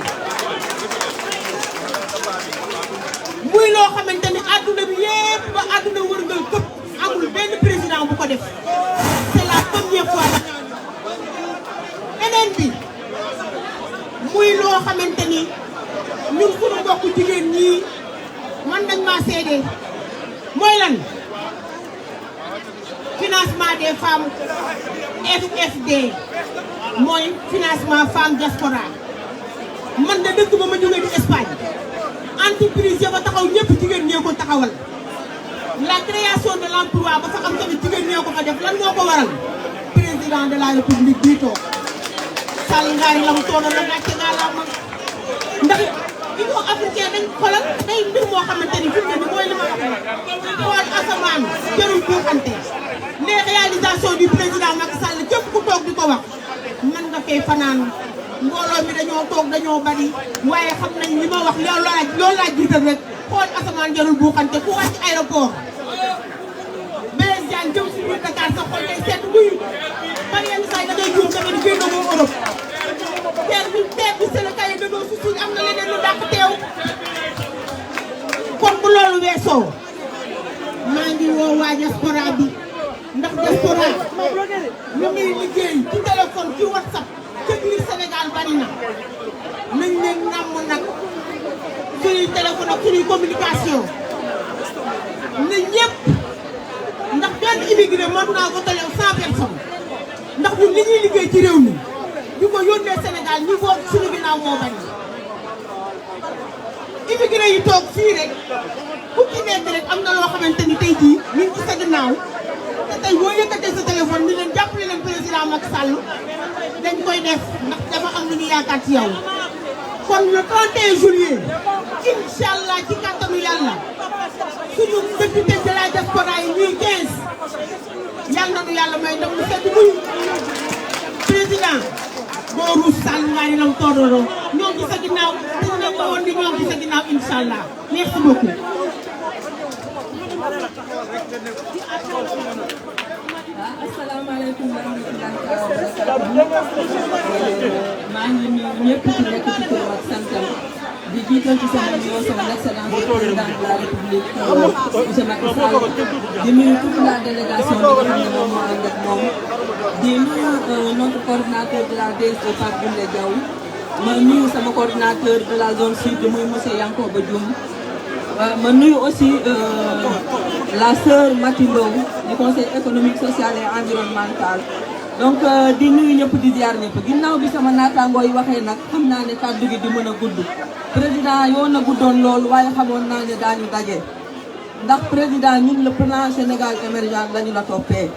muy loo xamante ni àdduna bi yépp ba àdduna wërngal këpp amul benn président bu ko def c'est la première fois beneen bi muy loo xamante ni ñun suñu mbokku jigéen ñii man nañ maa seede mooy lan financement des femmes FFD mooy financement femme diaspora man de dëkk ba ma jógee di Espagne entreprise ya ba taxaw ñëpp jigéen ñee ko taxawal la création de l'emploi ba fa xam tamit jigéen ñoo ko fa def lan moo ko waral président de la république bii toog Sall ngaari lam toona la gàcce ngaa la mag ndax Union africaine dañ xolal day mbir moo xamante ni fi mu ne ni mooy li ma wax xool asamaan jarul buuxante les réalisations du président Macky Sall képp ku toog di ko wax man nga fay fanaan mbooloo mi dañoo toog dañoo bari waaye xam nañ li ma wax loolu laa jiital rek xool asamaan jarul buuxante ku wàcc aéroport Blaise Diagne jëm si biir Dakar sa xol day seet muy bari yenn saa yi da ngay juum da nga di génn moo Europe teer bi Sénégal yi dañoo si suñ am na leneen lu dàq teew kon bu loolu weesoo maa ngi woo waa diaspora bi ndax diaspora ñu ngi liggéey ci téléphone ci WhatsApp ci biir Sénégal bari na nañ leen nàmm nag suñuy téléphone ak suñuy communication na ñëpp ndax benn immigré mën naa ko talew 100 personnes ndax ñun li ñuy liggéey ci réew mi ñu ko yónnee Sénégal ñu boot suñu ginnaaw moo bari immigré yi toog fii rek ku ci nekk rek am na loo xamante ni tey jii ñu ngi ci sa ginnaaw te tey boo yëkkatee sa téléphone ni leen jàppale leen président Macky Sall dañ koy def ndax dafa am lu ñu yaakaar ci yow kon le 31 juillet incha allah ci kàttanu yàlla suñu député de la diaspora yi ñuy 15 yàlla na nu yàlla may ndam lu sedd muy président boo ruus Sall ngaari lam toororo ñoo ngi sa ginnaaw te ñu ne woon di ñoo ngi sa ginnaaw incha allah merci beaucoup. asalaamaaleykum wa rahmatullahi wa barakatuh. maa ngi nuyu ñëpp ku nekk ci turam ak santam di jiital ci sama nuyoo son excellence le président de la république monsieur Macky Sall di nuyu toute la délégation bi nga xam ne moom moo ànd ak moom di nuyu notre coordinateur de la DSE Pape Boundé Diaw ma nuyu sama coordinateur de la zone sud muy monsieur Yankoba Dioum ma nuyu aussi la sœur Mati Mbow du conseil économique social et environnemental donc di nuyu ñëpp di ziar ñëpp ginnaaw bi sama naataangoo yi waxee nag xam naa ne kàddu gi di mën a gudd président yoon na guddoon loolu waaye xamoon naa ne daañu daje ndax président ñun le plan Sénégal émergent lañu la toppee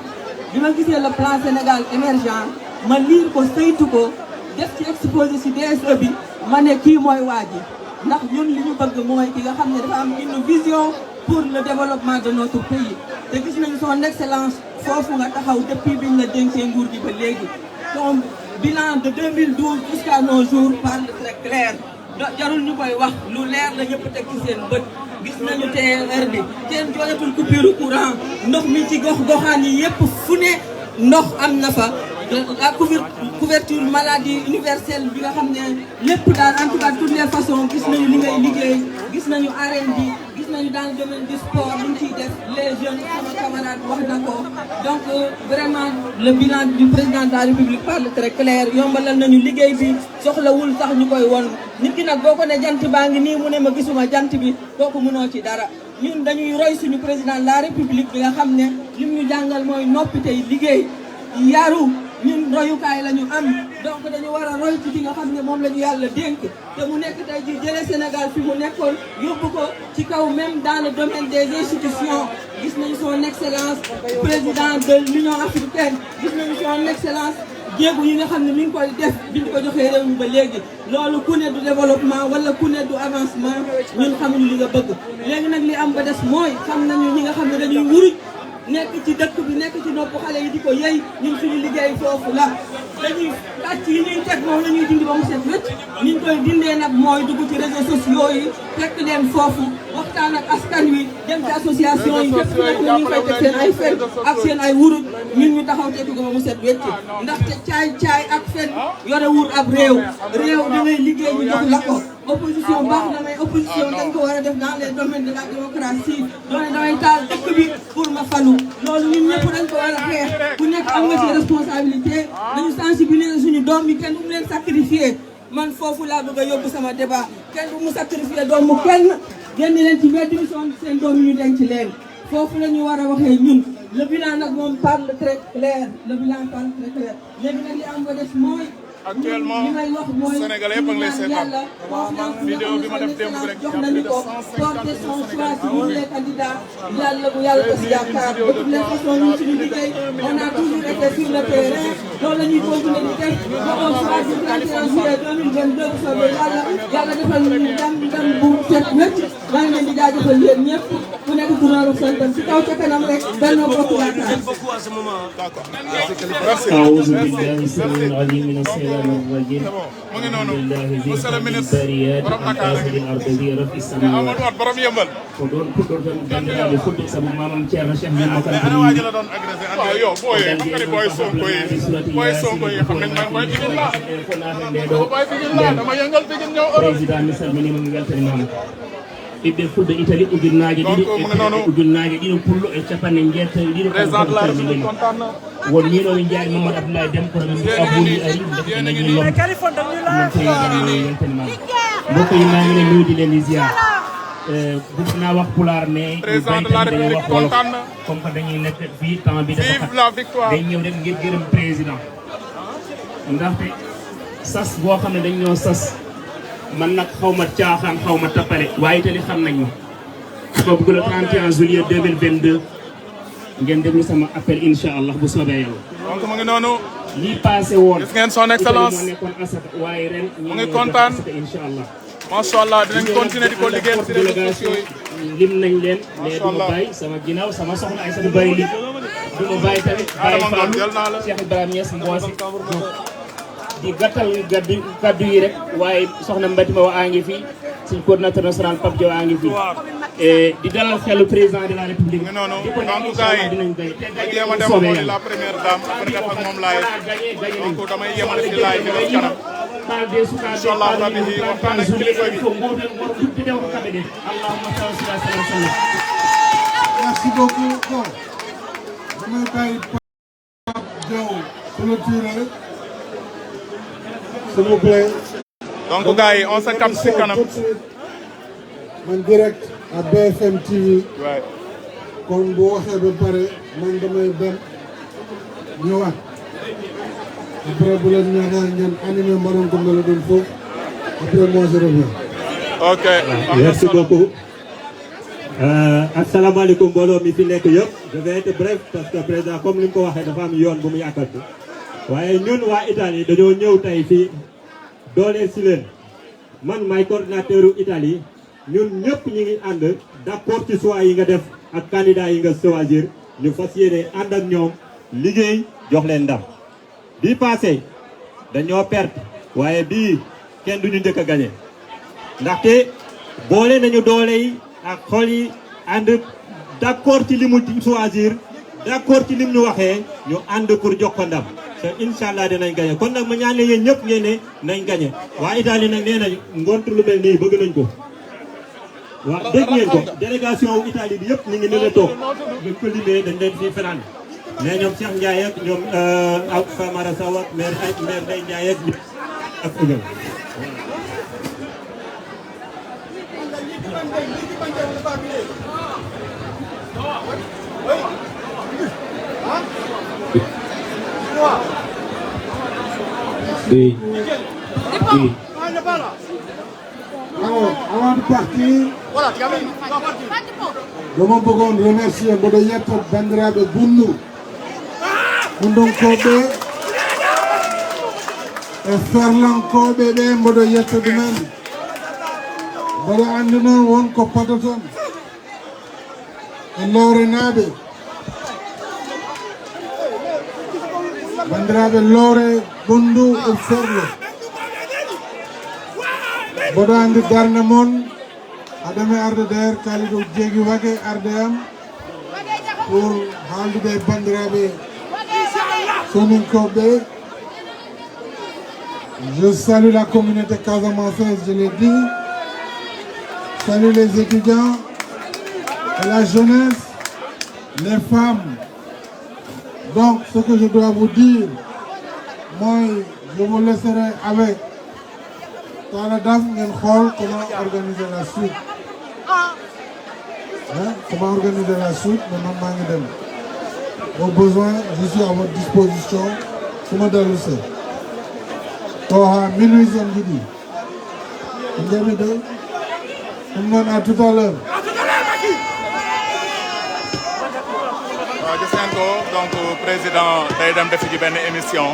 bi ma gisee le plan Sénégal émergent ma liir ko saytu ko def ci exposé ci DSE bi ma ne kii mooy waa ji ndax ñun li ñu bëgg mooy ki nga xam ne dafa am une vision pour le développement de notre pays te gis nañu son excellence foofu nga taxaw depuis biñ la dénkee nguur gi ba léegi son bilan de 2012 jusqu'à nos jours parle très clair jarul ñu koy wax lu leer la ñëpp teg ci seen bët gis nañu TER bi kenn jooyatul coupure courant ndox mi ci gox-goxaan yi yëpp fu ne ndox am na fa la couverture maladie universelle bi nga xam ne lépp daal en tout cas toutes les façons gis nañu li ngay liggéey gis nañu arène bi gis nañu dans le domaine du sport li ñu ciy def les jeunes sama camarade wax na ko donc vraiment le bilan du président de la république parle très clair yombalal nañu liggéey bi soxlawul sax ñu koy won nit ki nag boo ko ne jant baa ngi nii mu ne ma gisuma jant bi kooku mënoo ci dara ñun dañuy roy suñu président de la république bi nga xam ne lim ñu jàngal mooy noppi tey liggéey yaru ñun royukaay la ñu am donc dañu war a roy ci ki nga xam ne moom la ñu yàlla dénk te mu nekk tey ji jëlee Sénégal fi mu nekkoon yóbbu ko ci kaw même dans le domaine des institutions gis nañu son excellence président de l'Union africaine gis nañu son excellence jéegu yi nga xam ne mi ngi koy def bi ñu ko joxee réew mi ba léegi loolu ku ne du développement wala ku ne du avancement ñun xamuñu li nga bëgg léegi nag li am ba des mooy xam nañu ñi nga xam ne dañuy wuruj nekk ci dëkk bi nekk ci nopp xale yi di ko yëy ñun suñu liggéey foofu la dañuy kàcc yi ñuy teg moom la ñuy dindi ba mu set wécc ni ñu koy dindee nag mooy dugg ci réseaux sociaux yi fekk leen foofu waxtaan ak askan wi dem ci association yi fépp nekk ñu ngi koy teg seen ay fen ak seen ay wuruj ñun ñu taxaw tekki ko ba mu set wécc ndaxte caay ak fen yore wur ab réew da ngay liggéey ñu jox la ko opposition baax na mais opposition dañ ko war a def dans les domaines de la démocratie doone damay taal dëkk bi pour ma falu loolu ñun ñëpp dañ ko war a xeex ku nekk am nga ci responsabilité nañu sensibiliser suñu doom yi kenn bu mu leen sacrifier man foofu laa bëgg a yóbbu sama débat kenn bu mu sacrifier doomu kenn génn leen ci mbedd bi seen doom yi ñu denc leen foofu la ñu war a waxee ñun le bilan nag moom parle très clair le bilan parle très clair léegi nag li am ba des mooy actuellement Sénégalais yëpp a ngi lay seetaan vidéo bi ma def démb rek jox nañu ko porter son choix sur les candidats yàlla bu yàlla ko si yaakaar de toute façon ñun suñu liggéey on a toujours été sur le terrain loolu la ñuy continuer di def ba on choisit 31 juillet 2022 bu soobee yàlla defal ñu ndam bu set wécc maa ngi leen di jaajëfal yéen ñëpp ku nekk turam ak santam ci kaw ca kanam rek Benno Bokk Yaakaar. أعوذ بالله السميع العليم من الشيطان الرجيم بسم الله ذي البريات القاصد الأرض ذي رفع السماوات ودون كتر بندنا لكل سبب ما من شاء شيخ من مكان président misal mini mo weltani mama ɓiɓɓe fulɓe Italie ujunnaje ɗiɗi pullo e capanɗe jeetati ɗiɗo kalmini won min omin jaari Mamadou Abdoulaye Deme kono min abuni ari deɗenañi lom mon président mi weltani mama mbokko yimmamine miwdi len ziar bëggna wax pulaar mais dañuy wax wolof comme que dañuy nekk fii temps bi dafa day ñëw rek ngir gërëm président ndaxte sas boo xam ne dañ ñoo sas man nag xaw ma caaxaan xaw ma tappale waaye Italie xam nañ ma ko bëgg le 31 juillet 2022 ngeen déglu sama appel incha allah bu soobee yàlla. donc mu ngi noonu. lii passé woon. gis ngeen son excellence moo nekkoon asaka waaye ren. mu ngi kontaan incha allah. macha allah dinañ continuer di ko liggéeyal ci réseaux sociaux yi. lim nañ leen. mais du ma bàyyi sama ginnaaw sama soxna ay sa du bàyyi li du ma bàyyi tamit. bàyyi Fallou Cheikh Ibrahima Niass Mbossé di gàttal kaddu yi rek waaye soxna Mbatima wa a ngi fi suñ coordinateur national Pape Diaw a ngi fi di dalal xelu président de la république di ko donc gars yi jéem a dem xooli la première dame après def ak moom laay donc damay yemale ci laay bi def kanam incha allah rabbi yi waxtaan ak kilifa gi. Merci beaucoup. Bon, damay bàyyi Pape Diaw clôturer. S'il vous plaît. Donc gars yi on se capte ci kanam. man direct à BFM TV. kon bu waxee ba pare man damay dem ñëwaat. après bu leen ñaanal ngeen animé Maroon ko la doon foofu après moi je reviens. ok. merci beaucoup. asalaamaaleykum mbooloo mi fi nekk yëpp. je vais être bref parce que président comme ni mu ko waxee dafa am yoon bu mu yàkkati. waaye ñun waa Italie dañoo ñëw tey fii dooleel si leen man maay coordinateur Italie ñun ñëpp ñu ngi ànd d'accord ci choix yi nga def ak candidat yi nga choisir ñu fas yéene ànd ak ñoom liggéey jox leen ndam. bii passé dañoo perte waaye bii kenn duñu njëkk a gagné ndaxte boole nañu doole yi ak xol yi ànd d'accord ci li mu choisir d'accord ci lim ñu waxee ñu ànd pour jox ko ndam. te incha allah dinañ gagné kon nag ma ñaan leen yéen ñëpp ngeen ne nañ gagné waa Italie nag nee nañ ngont lu mel nii bëgg nañ ko. waaw dégg ngeen ko délégation wu Italie bi yëpp ñu ngi ne toog buñ ko limee dañ leen fii fanaan mais ñoom Cheikh Ndiaye ak ñoom ak Famara Sow ak maire Ndeye Ndiaye ak Fouga. Oui. Oui. Alors, avant de partir, dama bëggoon remercier mboɗo yetto bandiraɓe Bundu Bundonkoɓe e ferlankoɓe ɓe mboɗo yetto ɗumen mboɗo andi noon wonko padoton e lowrenaɓe bandiraɓe Lowre Bundu e Ferlo mboɗo andi darde moon adame arde der Kalidou Diégui Wagué arde am pour haaldude e bandiraɓe soninkoɓe. Je salue la communauté casamançaise, je l'ai dit. Salue les étudiants et la jeunesse, les femmes. Donc ce que je dois vous dire, moi je vous laisserai avec Talla Daf ngeen xool comment organiser la suite. Comment organiser la suite, mais man maa ngi dem. Au besoin, je suis à votre disposition su ma dellu see. à minuit samedi. À tout à l'heure. gis ngeen ko donc président day dem def ci benn émission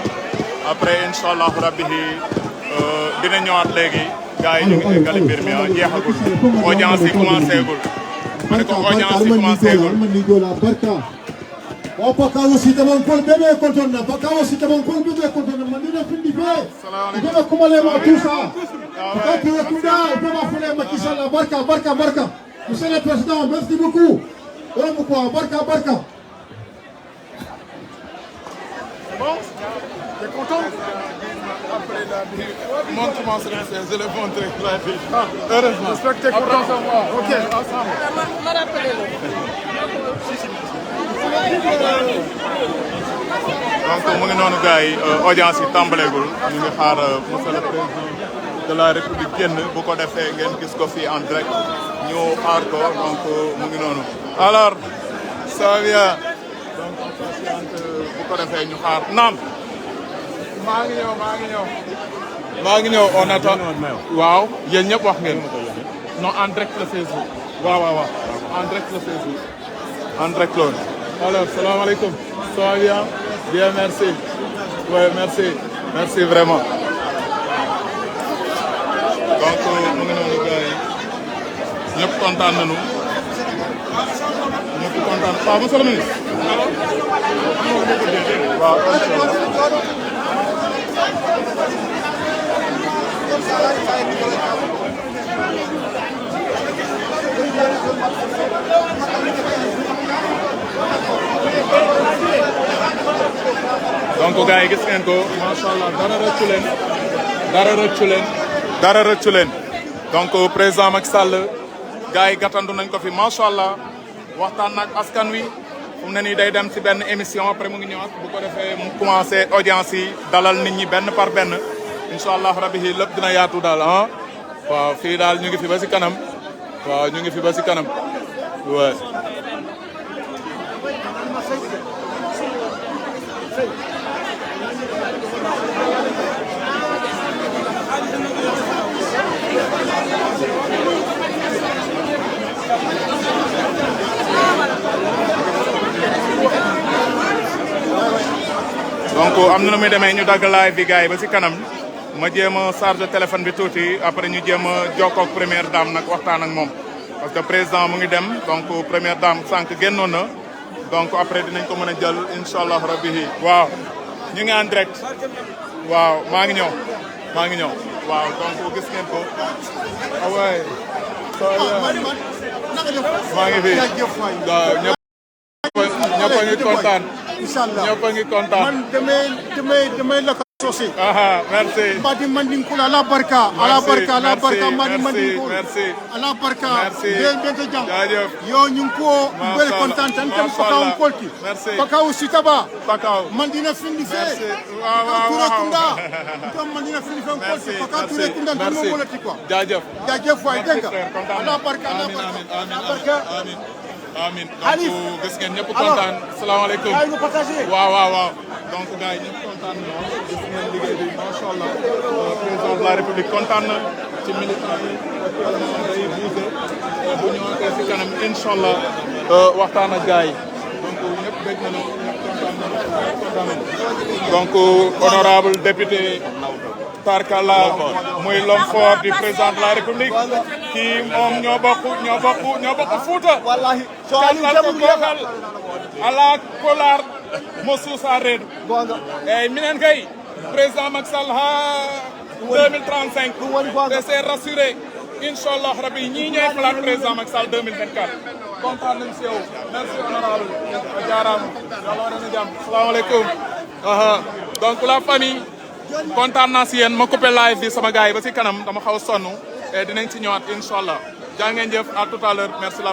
après incha allah rabbi dina ñëwaat léegi gars yi ñu ngi eggali mbir mi jeexagul audience yi commencé gul ma ne ko audience yi commencé gul. Pakawo si taban kol bebe konton na Pakawo si taban kol bebe konton na mandina findi be bebe kumale ma tusa Pakawo ya kunda bebe fele ma kisala barka monsieur le président merci beaucoup voilà pourquoi barka bon t'es content après la montre-moi je l'ai montré la vie heureusement j'espère que t'es content ok ensemble ma rappelez-le donc mu ngi noonu gars yi audience yi tàmbaleegul ñu ngi xaar monsieur le président de la république génn bu ko defee ngeen gis ko fii en direct ñu xaar ko donc mu ngi noonu alors ça va bien donc bu ko defee ñu xaar naam maa ngi ñëw on attend waaw yéen ñëpp wax ngeen non en direct le Facebook waaw en direct le Facebook en direct loolu alors salaamaaleykum ça va bien bien merci oui merci vraiment donc mu ngi noonu gars yi ñëpp kontaan nañu waaw monsieur le ministre waaw donc gars yi gis ngeen ko macha allah dara rëccu leen donc président Macky Sall gars yi gàttandu nañ ko fi macha allah waxtaan nag askan wi fu mu ne nii day dem ci benn émission après mu ngi ñëwaat bu ko defee mu commencé audience yi dalal nit ñi benn par benn incha allah rabi lépp dina yaatu daal ah waaw fii daal ñu ngi fi ba ci kanam waaw. donc am na nu muy demee ñu dagg live bi gars yi ba ci kanam ma jéem a chargé téléphone bi tuuti après ñu jéem a jokkoo ak première dame nag waxtaan ak moom parce que président mu ngi dem donc première dame sànq génnoon na donc après dinañ ko mën a jël incha allah rabbi waaw ñu ngi en direct waaw maa ngi ñëw waaw donc gis ngeen ko waay maa ngi fi ñëpp a ngi kontaan Inshallah. ñëpp a ngi kontaan man damay la ko sosi merci mbadi mandinkula ala barka mbadi mandinkula ala barka bente jam yo ñun ko bel kontaan tan tam pakaw kolti pakaw sitaba mandina findi fe ture kunda tam mandina findi fe kolti pakaw ture kunda tam mo wolati quoi jaajëf way dégg ala barka amin donc gis ngeen ñëpp kontaan salaamaaleykum waaw donc gars yi ñëpp kontaan na gis ngeen liggéey bi macha allah président de la république kontaan na ci militant yi actuellement day bougé bu ñëwaatee si kanam incha allah waxtaan ak gars yi donc ñëpp dégg nañu ñëpp kontaan nañu donc honorable député Tarkalla muy l'homme fort du président de la république kii moom ñoo bokk Fuuta kallal ko gookal ala kolar mo suusa reedu eyyi minen kay président Macky Sall ha 2035 te c'est rassuré inchallah rabbi ñi ñooy falaat président Macky Sall 2024 kontaan nañ si yow merci honorable a jaaraama yàlla war na jàmm salaamaaleykum donc la famille kontaan naa si yéen ma coupé live bi sama gars yi ba si kanam dama xaw a sonn et dinañ si ñëwaat incha allah jaa ngeen jëf à tout à l'heure merci la